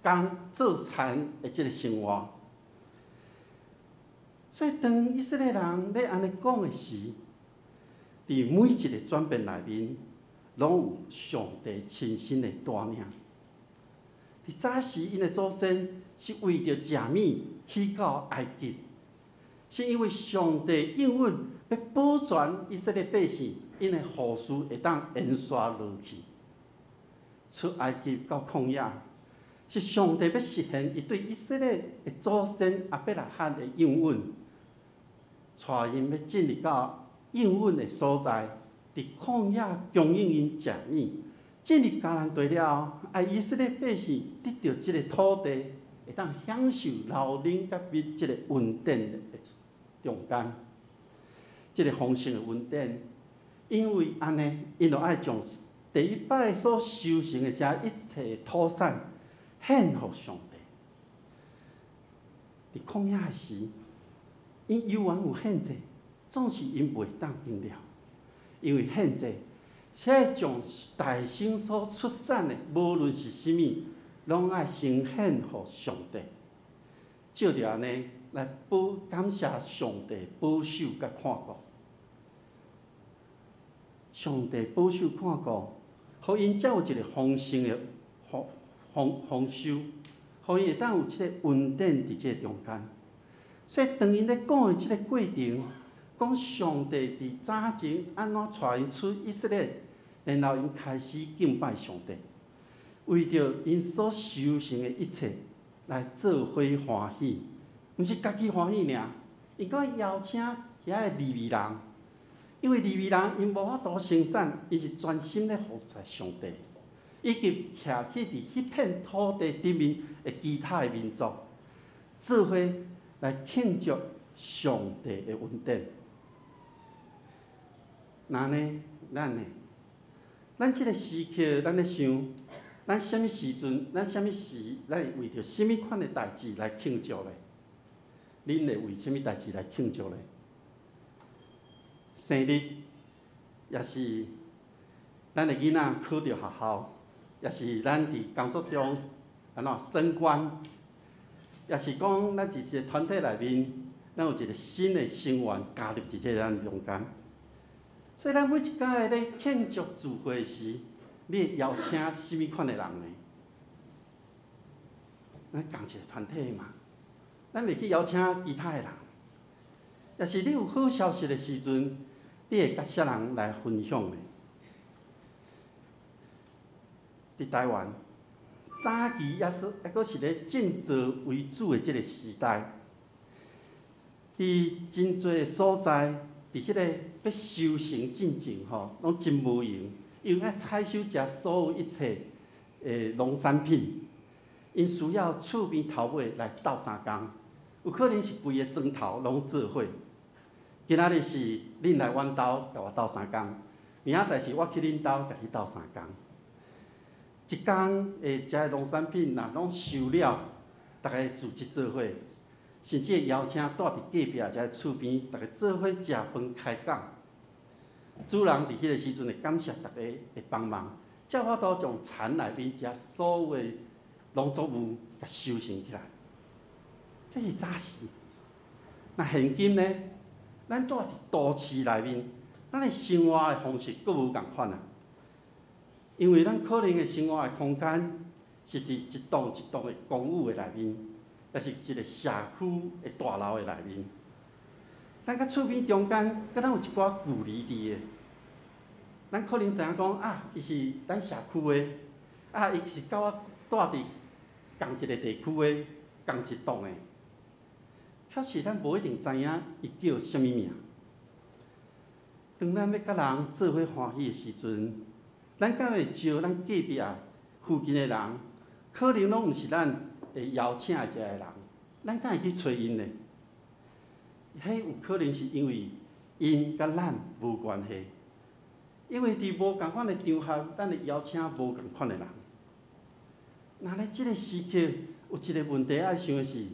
工做田的這个生活。所以當以色列人咧按呢講的時，佇每一个轉變內面，攏有上帝親身的帶領。佇早時，𪜶的祖先是為著食物去到埃及，是因為上帝應允欲保全以色列百姓，𪜶的後嗣會當延續落去。出埃及到曠野，是上帝欲實現伊對以色列的祖先亞伯拉罕的應允，帶𪜶欲進入到應允的所在，佇曠野供應𪜶食物。進入迦南地了後，愛以色列百姓得著這个土地，會當享受流奶佮蜜這个恩典的中間，這个豐盛的恩典。因為按呢，𪜶就愛將第一擺所收成的這一切土產獻予上帝。佇曠野的時，𪜶猶原有獻祭，總是𪜶袂當經了，因為獻祭，這將大牲所出產的，無論是啥物，攏愛先獻予上帝。照著按呢來保感謝上帝保守佮看顧。上帝保守看顧，予𪜶才有一个豐盛的豐豐豐收，予𪜶會當有這个恩典佇這个中間。所以當𪜶咧講的這个過程，講上帝佇早前按怎帶𪜶出以色列，然後𪜶開始敬拜上帝，為著𪜶所修成的一切來做伙歡喜，毋是家己歡喜爾，𪜶閣邀請遐个利未人，因為利未人𪜶無法度生產，𪜶是專心咧服侍上帝，以及徛起佇彼片土地頂面的其他的民族，做伙來慶祝上帝的恩典。那呢，咱呢？咱這个時刻，咱咧想，咱啥物時陣，咱啥物時，咱會為著啥物款的代誌來慶祝咧？恁會為啥物代誌來慶祝咧？生日，抑是咱的囡仔考著學校，抑是咱佇工作中按怎升官，抑是講咱佇一个團體內面，咱有一个新的成員加入佇這咱中間。所以咱每一擺咧慶祝聚會時，你會邀請啥物款的人呢？咱仝一个團體嘛，咱袂去邀請其他的人。抑是你有好消息的時陣，你會佮啥人來分享呢？佇台灣，早期抑是抑閣是咧種稻為主的這个時代，佇真濟所在，佇彼個欲收成進前吼，攏真無閒，因為愛採收遮所有一切的農產品，𪜶需要厝邊頭尾來鬥相共，有可能是規个莊頭攏做伙。今仔日是恁來阮兜共我鬥相共，明仔載是我去恁兜共你鬥相共。一工的遮個農產品若攏收了，逐家組織做伙，甚至會邀請住佇隔壁遮个厝邊，逐家做伙食飯開講。主人佇彼个時陣會感謝逐家的幫忙，才有法度將田內面遮所有的農作物共收成起來。這是早時。若現今呢，咱住佇都市內面，咱的生活的方式閣無仝款啊。因為咱可能的生活的空間是佇一棟一棟的公寓的內面，抑是一个社區的大樓的內面。咱佮厝邊中間，敢若有一寡距離佇的。咱可能知影講啊，伊是咱社區的，啊，伊是佮我住佇仝一个地區的，仝一棟的。確實，咱無一定知影伊叫啥物名。當咱欲佮人做伙歡喜的時陣，咱敢會招咱隔壁附近的人，可能攏毋是咱會邀請的這个人，咱敢會去揣𪜶呢？彼有可能是因為𪜶佮咱無關係，因為佇無仝款的場合，咱會邀請無仝款的人。若咧這个時刻有一个問題愛想的是，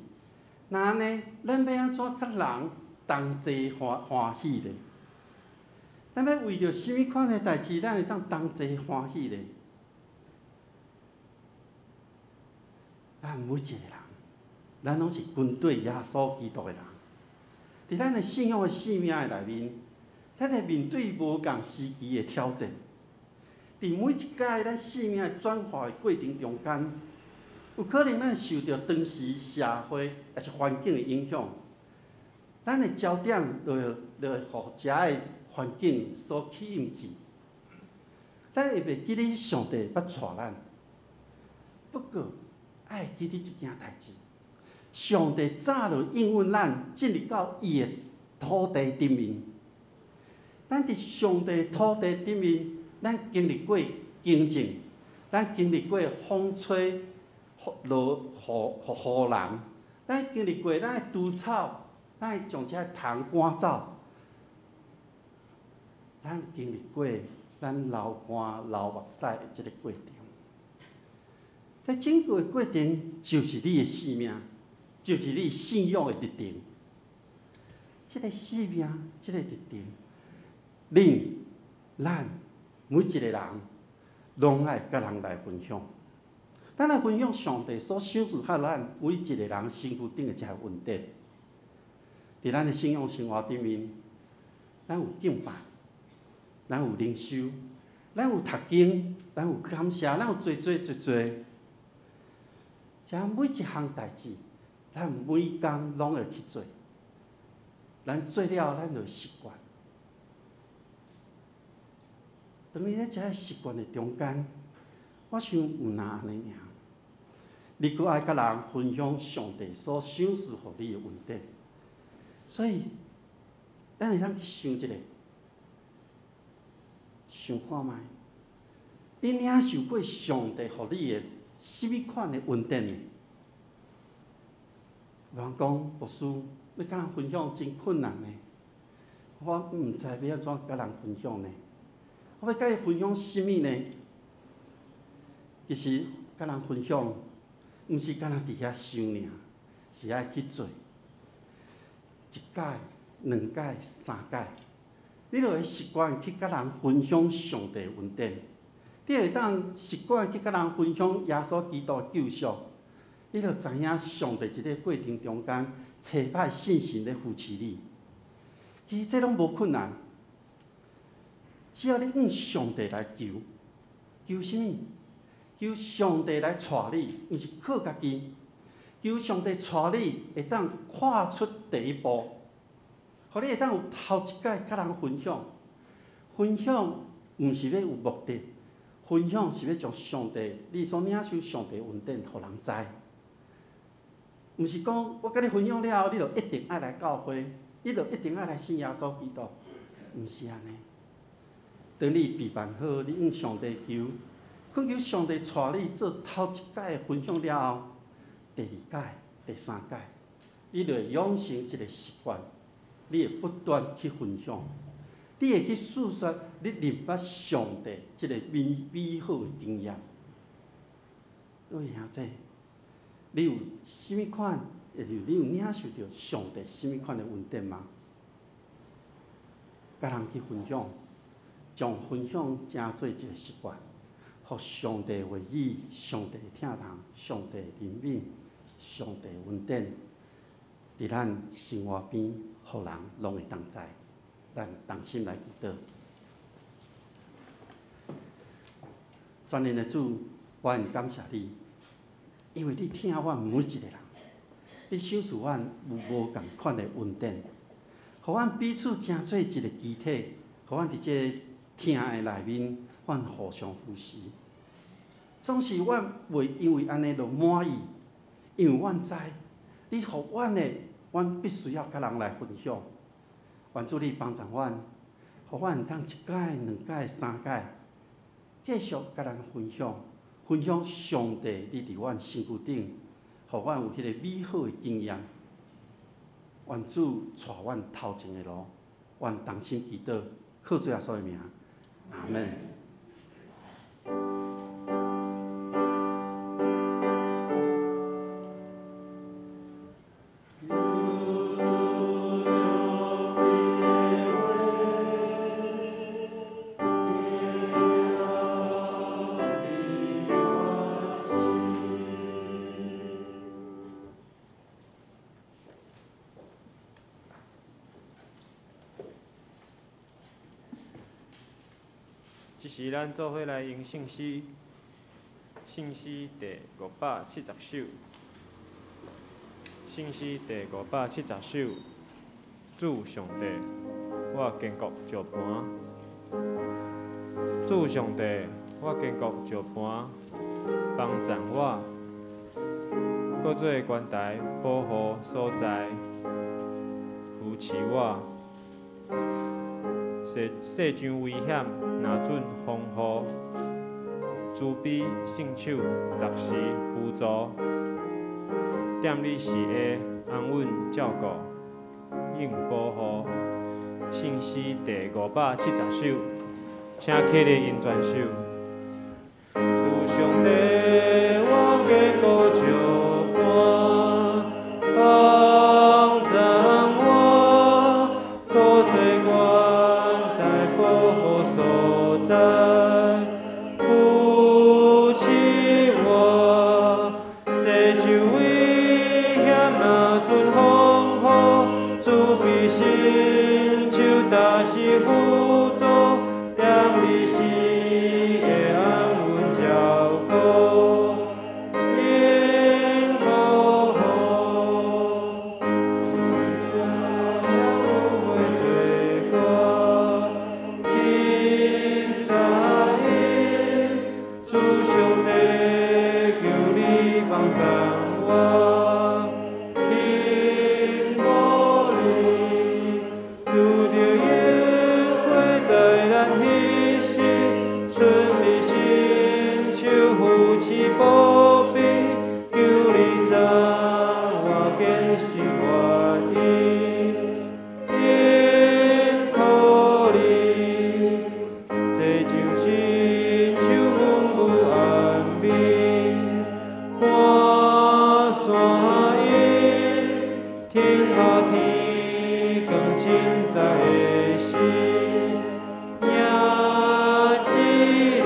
若按呢，咱欲按怎佮人同齊歡歡喜咧？咱欲為著啥物款的代誌，咱會當同齊歡喜咧？咱每一个人，咱攏是跟隨耶穌基督的人。佇咱的信仰的生命的內面，咱會面對無仝時期的挑戰。佇每一擺咱生命的轉化的過程中間，有可能咱會受著當時社會抑是環境的影響，咱的焦點就會予遮的環境所吸引去。咱會袂記得上帝捌帶咱，不過愛記得一件代誌，上帝早就應允咱進入到伊的土地頂面。咱佇上帝土地頂面，咱經歷過寧靜，咱經歷過風吹落雨雨淋，咱經歷過咱的除草，咱會將這蟲趕走，咱經歷過咱流汗流目屎的這個過程。這整個的過程就是你的生命，就是你信仰的歷程。這個生命，這個歷程，恁、咱每一個人，攏愛佮人來分享。咱來分享上帝所賞賜予咱每一個人身軀頂的這個恩典。佇咱的信仰生活頂面，咱有敬拜，咱有靈修，咱有讀經，咱有感謝，咱有濟濟濟濟。這每一項代誌，咱每工攏會去做。咱做了，咱就習慣。當你咧這个習慣的中間，我想毋若按呢爾。你閣愛佮人分享上帝所賞賜予你的恩典，所以咱會當去想一下，想看覓，你領受過上帝予你的啥物款的恩典呢？有人講，牧師，欲佮人分享真困難呢，我毋知欲按怎佮人分享呢？我欲佮伊分享啥物呢？其實佮人分享，毋是干焦佇遐想爾，是愛去做。一擺、兩擺、三擺，你就會習慣去佮人分享上帝恩典。你會當習慣去佮人分享耶穌基督的救贖。你就知影上帝佇這個過程中間，差派聖神咧扶持你。其實這攏無困難，只要你向上帝來求，求啥物？求上帝來帶你，毋是靠家己。求上帝帶你，會當跨出第一步，予你會當有頭一擺佮人分享。分享毋是欲有目的，分享是欲將上帝你所領受上帝恩典，予人知。毋是講我佮你分享了後，你就一定愛來教會，你就一定愛來信耶穌基督，毋是按呢。當你備辦好，你向上帝求，懇求上帝帶你做頭一擺分享了後，第二擺、第三擺，你就會養成一個習慣，你會不斷去分享，你會去訴說你認捌上帝這個美好的經驗。各位兄弟，你有啥物款，或是你有領受著上帝啥物款的恩典嗎？佮人去分享，將分享成做一個習慣，予上帝話語、上帝疼人、上帝憐憫、上帝恩典，佇咱生活邊，予人攏會當知。咱同心來祈禱。全能的主，我很感謝你，因為你疼阮每一個人，你賞賜阮有無仝款的恩典，予阮彼此成做一個肢體，予阮佇這個疼的內面，阮互相扶持。總是阮袂因為按呢就滿意，因為阮知你予阮的，阮必須要佮人來分享。願主你幫助阮，予阮會當一擺、兩擺、三擺，繼續佮人分享，分享上帝你佇阮身軀頂，予阮有彼個美好的經驗。願主帶阮頭前的路，阮同心祈禱，靠主耶穌的名，阿們。這時，咱做伙來用聖詩，聖詩第570首，聖詩第570首，主上帝，我堅固石磐。主上帝，我堅固石磐，幫贊我，閣做懸台保護所在，扶持我。世上危險，若准風雨，慈悲聖手，逐時扶助，踮你時下安穩照顧，應保護。聖詩第570首，請起立用全首。主上帝，我堅固石磐，幫贊我，閣做懸台保護所在，扶持我。世上危險，若准風雨，慈悲聖手，逐時扶助，踮你時下安穩照顧，應天予天光凊彩的时，迎一日，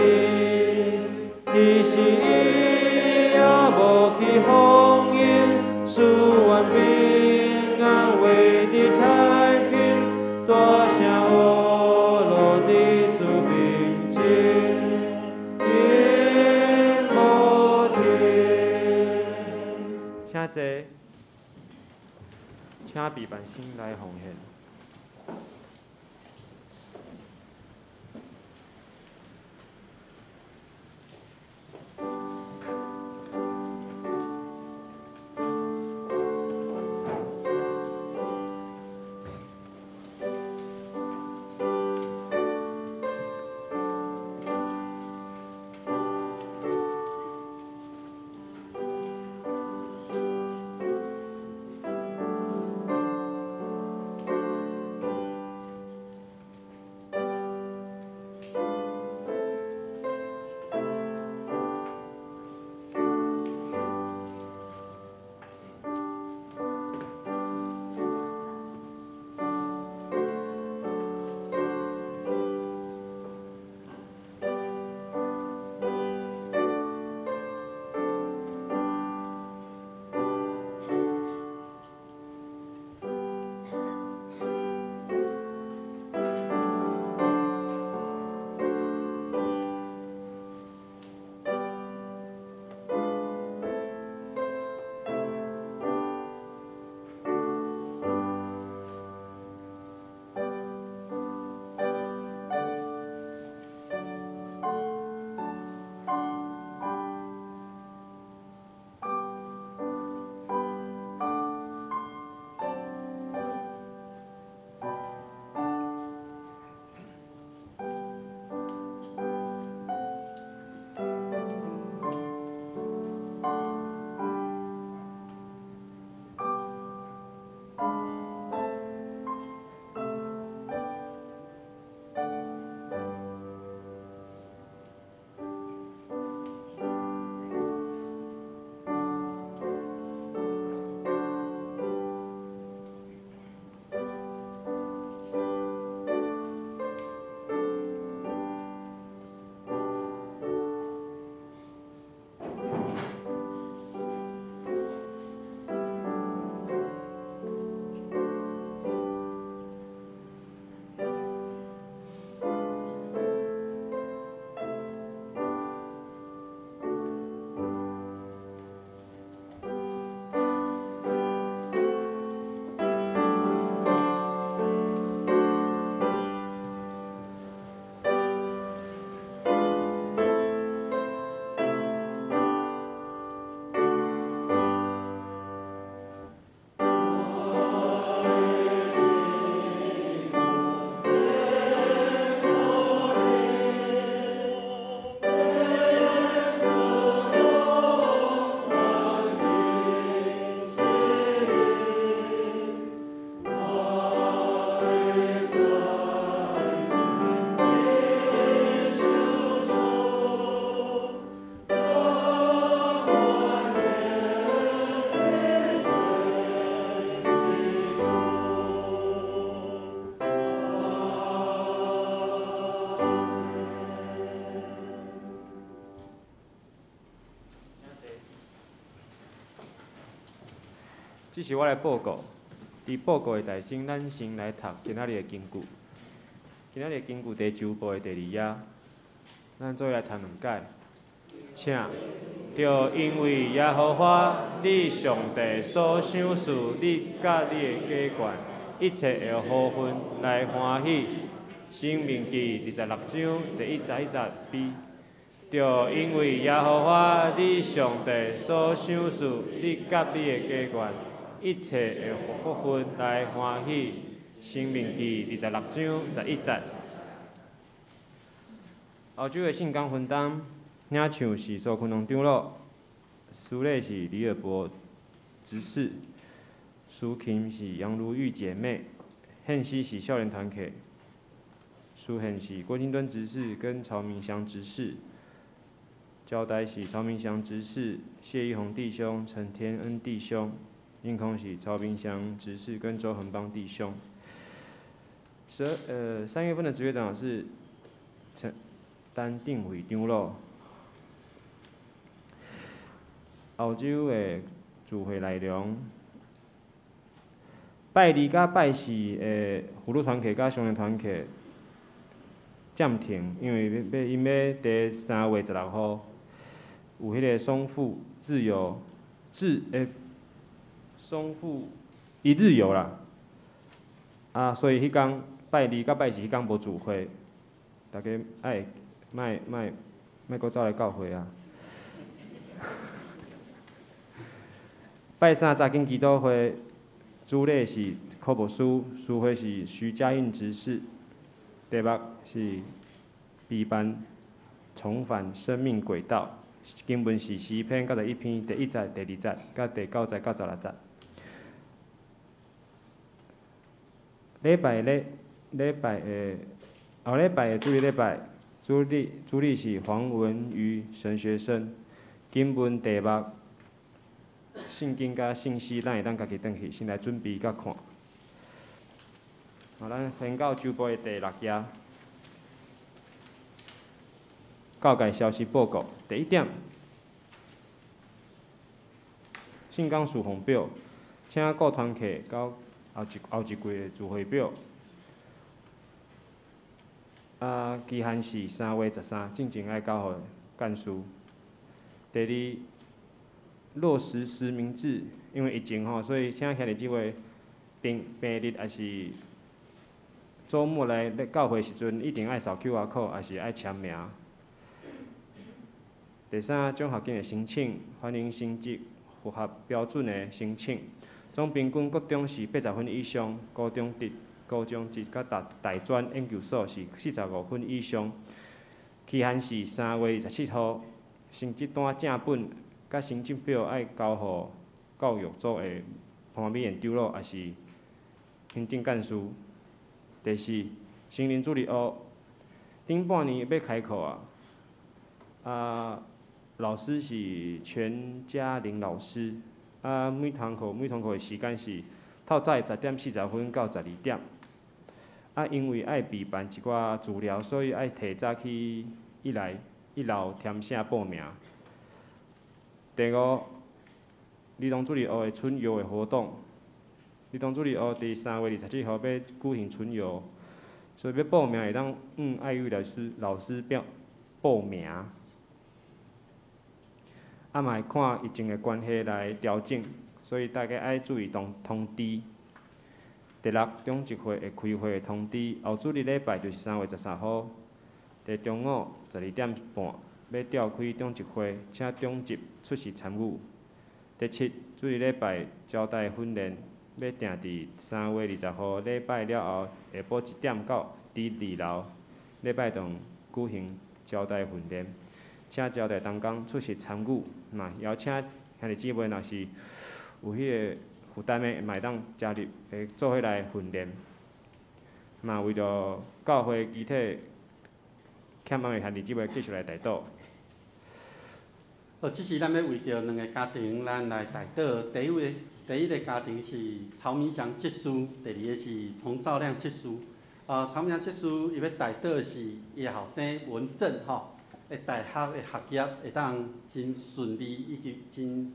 彼时伊犹无去丰盈，誓愿平安画伫太平，大声呵咾伫主面前，永无停。请坐，请备办先来奉献。这是我来报告。伫报告的大先，咱先来读今仔日的经句。今仔日的经句第九部的第二页，咱做伙来读两解。请，著因为耶和华你上帝所赏赐你佮你的家眷一切的福分来欢喜。申命记26章第一十一节 B。著因为耶和华你上帝所赏赐你佮你的家眷一切的福分来欢喜。申命记26章11节。欧洲的圣工分担，领唱是苏坤龙长老，司礼是李尔博执事，司琴是杨如玉姐妹，献诗是少年团契，司献是郭金敦执事跟曹明祥执事，交代是曹明祥执事、谢一宏弟兄、陈天恩弟兄，音控是曹明祥执事跟周恒邦弟兄。3月份的执会长是陈丹定伟长老。后周的聚会内容，拜二佮拜四的妇女团契佮少年团契暂停，因为欲欲𪜶欲伫3月16号有彼个松富自由自欸松富一日游啦，啊，所以彼工拜二佮拜四彼工无聚会，大家爱莫莫莫阁走来教会啊。拜三查经祈祷会，主礼是柯牧师，司会是徐嘉应执事。题目是陪伴重返生命轨道，经文是诗篇91篇第一节、第二节，佮第九节到16节。礼拜礼礼拜的后礼拜的主日礼拜，主日是黄文瑜神学生，经文题目。圣经佮信息，咱会当家己转去先来准备佮看。好，咱翻到周报的第六页。教界消息报告，第一点，圣工事奉表，请各团契交后一季的聚会表。啊，期限是3月13，进前爱交予干事。第二，落实实名制，因为疫情吼，所以请兄弟姊妹平平日抑是周末来教会时阵，一定爱扫 QR code，抑是爱签名。第三，奖学金的申请，欢迎成绩符合标准的申请。总平均国中是80分以上，高中职佮大专研究所是45分以上。期限是3月27号，成绩单正本佮申请表爱交予教育组的潘美燕长老，抑是行政干事。第四，成人主日学，顶半年欲开课啊，啊，老师是全嘉玲老师，啊，每堂课的时间是透早10点40分到12点。啊，因为爱备办一寡资料，所以爱提早去一楼填写报名。第五，儿童主日学的春游的活动，儿童主日学伫3月27号欲举行春游，所以欲报名会当向爱玉老师表报名。啊，嘛会看疫情的关系来调整，所以大家爱注意通知。第六，长执会的开会的通知，后主日礼拜就是3月13号，伫中午12点半。欲召开长执会，请长执出席参与。第七，主日礼拜招待训练，欲定伫3月20号礼拜了后，下晡1点到伫二楼礼拜堂举行招待训练，请招待同工出席参与，嘛邀请兄弟姊妹若是有彼个负担的，嘛会当加入，会做伙来训练。嘛为著教会肢体欠暗的兄弟姊妹继续来代祷。好，这时咱欲为著两个家庭，咱来代祷。第一个家庭是曹明祥执事，第二个是彭兆亮执事。曹明祥执事伊欲代祷是伊的后生文正吼，的大学的学业会当真顺利，以及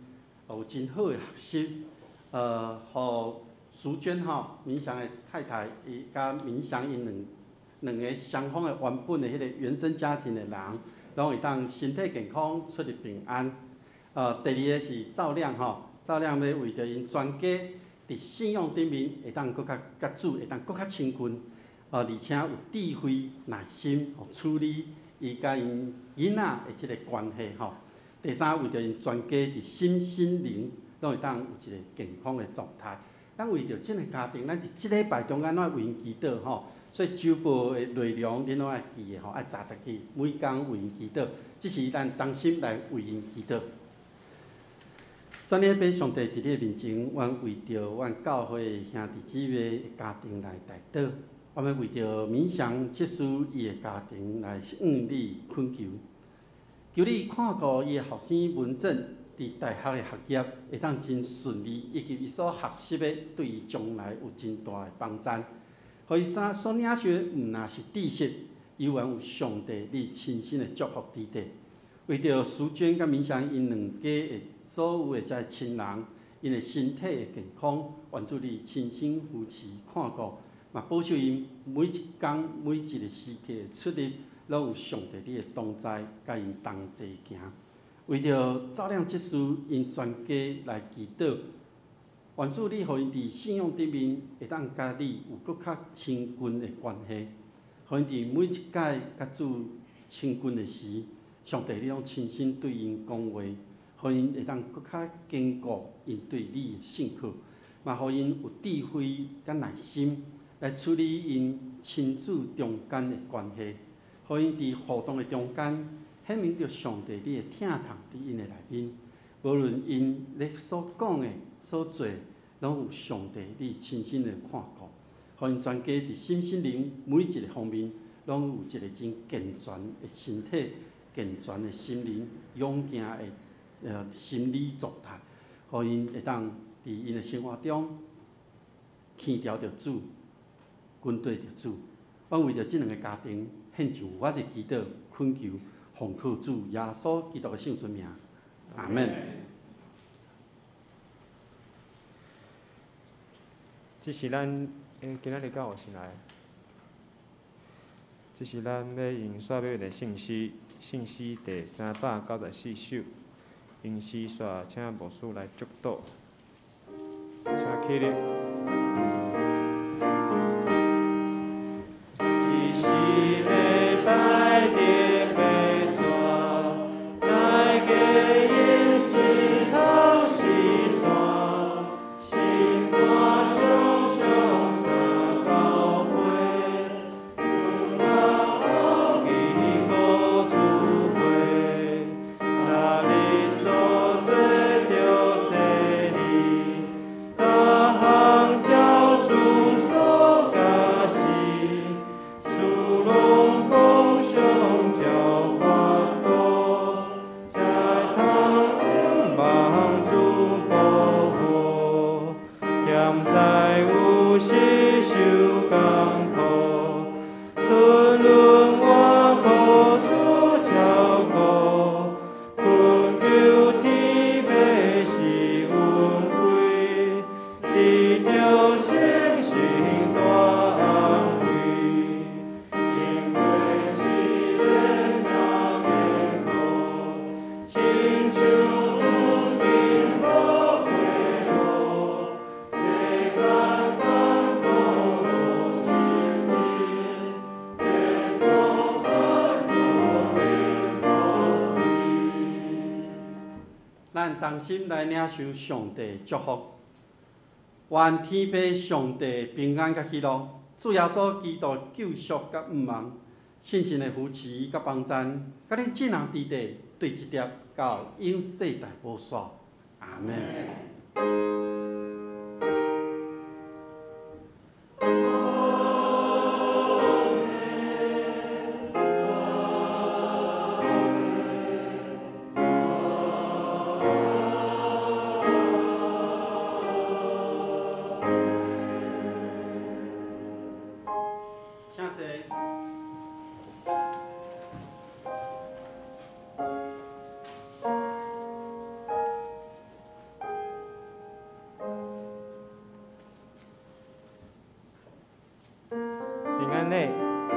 有真好的学习。予淑娟吼，明祥的太太，伊佮明祥𪜶两个双方的原本的彼个原生家庭的人，拢会当身体健康，出入平安。第二个是赵亮吼，赵亮欲为著𪜶全家伫信仰顶面会当阁较佮主会当阁较亲近，而且有智慧、耐心处理伊佮𪜶囡仔的这个关系吼。第三，为著𪜶全家伫身心灵拢会当有一个健康的状态。咱为著这个家庭，咱伫这礼拜中间拢爱为𪜶祈祷吼。所以周报的内容恁拢爱记的吼，爱查入去，每工为𪜶祈祷，这是咱同心来为𪜶祈祷。主耶稣上帝伫你的面前，阮为著阮教会兄弟姊妹的家庭来代祷，我们为著明祥执事伊的家庭来向你恳求，求你看顾伊的后生文正，伫佇大學的學業會當真順利，以及伊所學習的對伊將來有真大的幫助。予伊所領受的毋但是知識，猶原有上帝你親身的祝福佇底。為著淑娟佮明祥𪜶兩家的所有的這个親人，𪜶的身體的健康，願主你親身扶持看顧，嘛保守𪜶每一工每一个時刻的出入，攏有上帝你的同在，佮𪜶同齊行。為著趙亮執事𪜶全家來祈禱，願主你予𪜶佇信仰頂面會當佮你有閣較親近的關係，予𪜶佇每一擺佮主親近的時，上帝你攏親身對𪜶講話，予𪜶會當閣較堅固𪜶對你的信靠，嘛予𪜶有智慧佮耐心來處理𪜶親子中間的關係，予𪜶佇互動的中間顯明著上帝你的疼痛佇𪜶的內面，無論𪜶咧所講的、所做的，攏有上帝你親身的看顧，予𪜶全家佇身心靈每一個方面，攏有一個真健全的身體、健全的心靈、勇健的心理狀態，予𪜶會當佇𪜶的生活中牽牢著主，跟綴著主。我為著這兩個家庭獻上我的祈禱、懇求。奉靠主耶穌基督的聖尊名，阿門。這是咱今仔日敢有新來？這是咱欲用煞欲的聖詩，聖詩第394首，用詩煞請牧師來祝禱，請起立。同心來領受上帝祝福，願天父上帝平安佮喜樂，主耶穌基督救贖佮毋忘，聖神的扶持佮幫贊，佮恁眾人佇底對這粒到永世代無煞。阿們。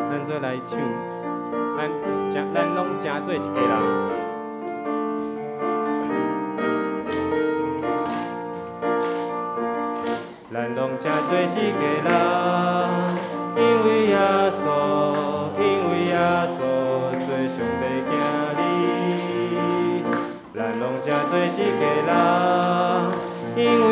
咱做來唱，咱攏誠做一家人。咱攏誠做一家人，因為耶穌，因為耶穌做上帝囝兒。咱攏誠做一家人，因為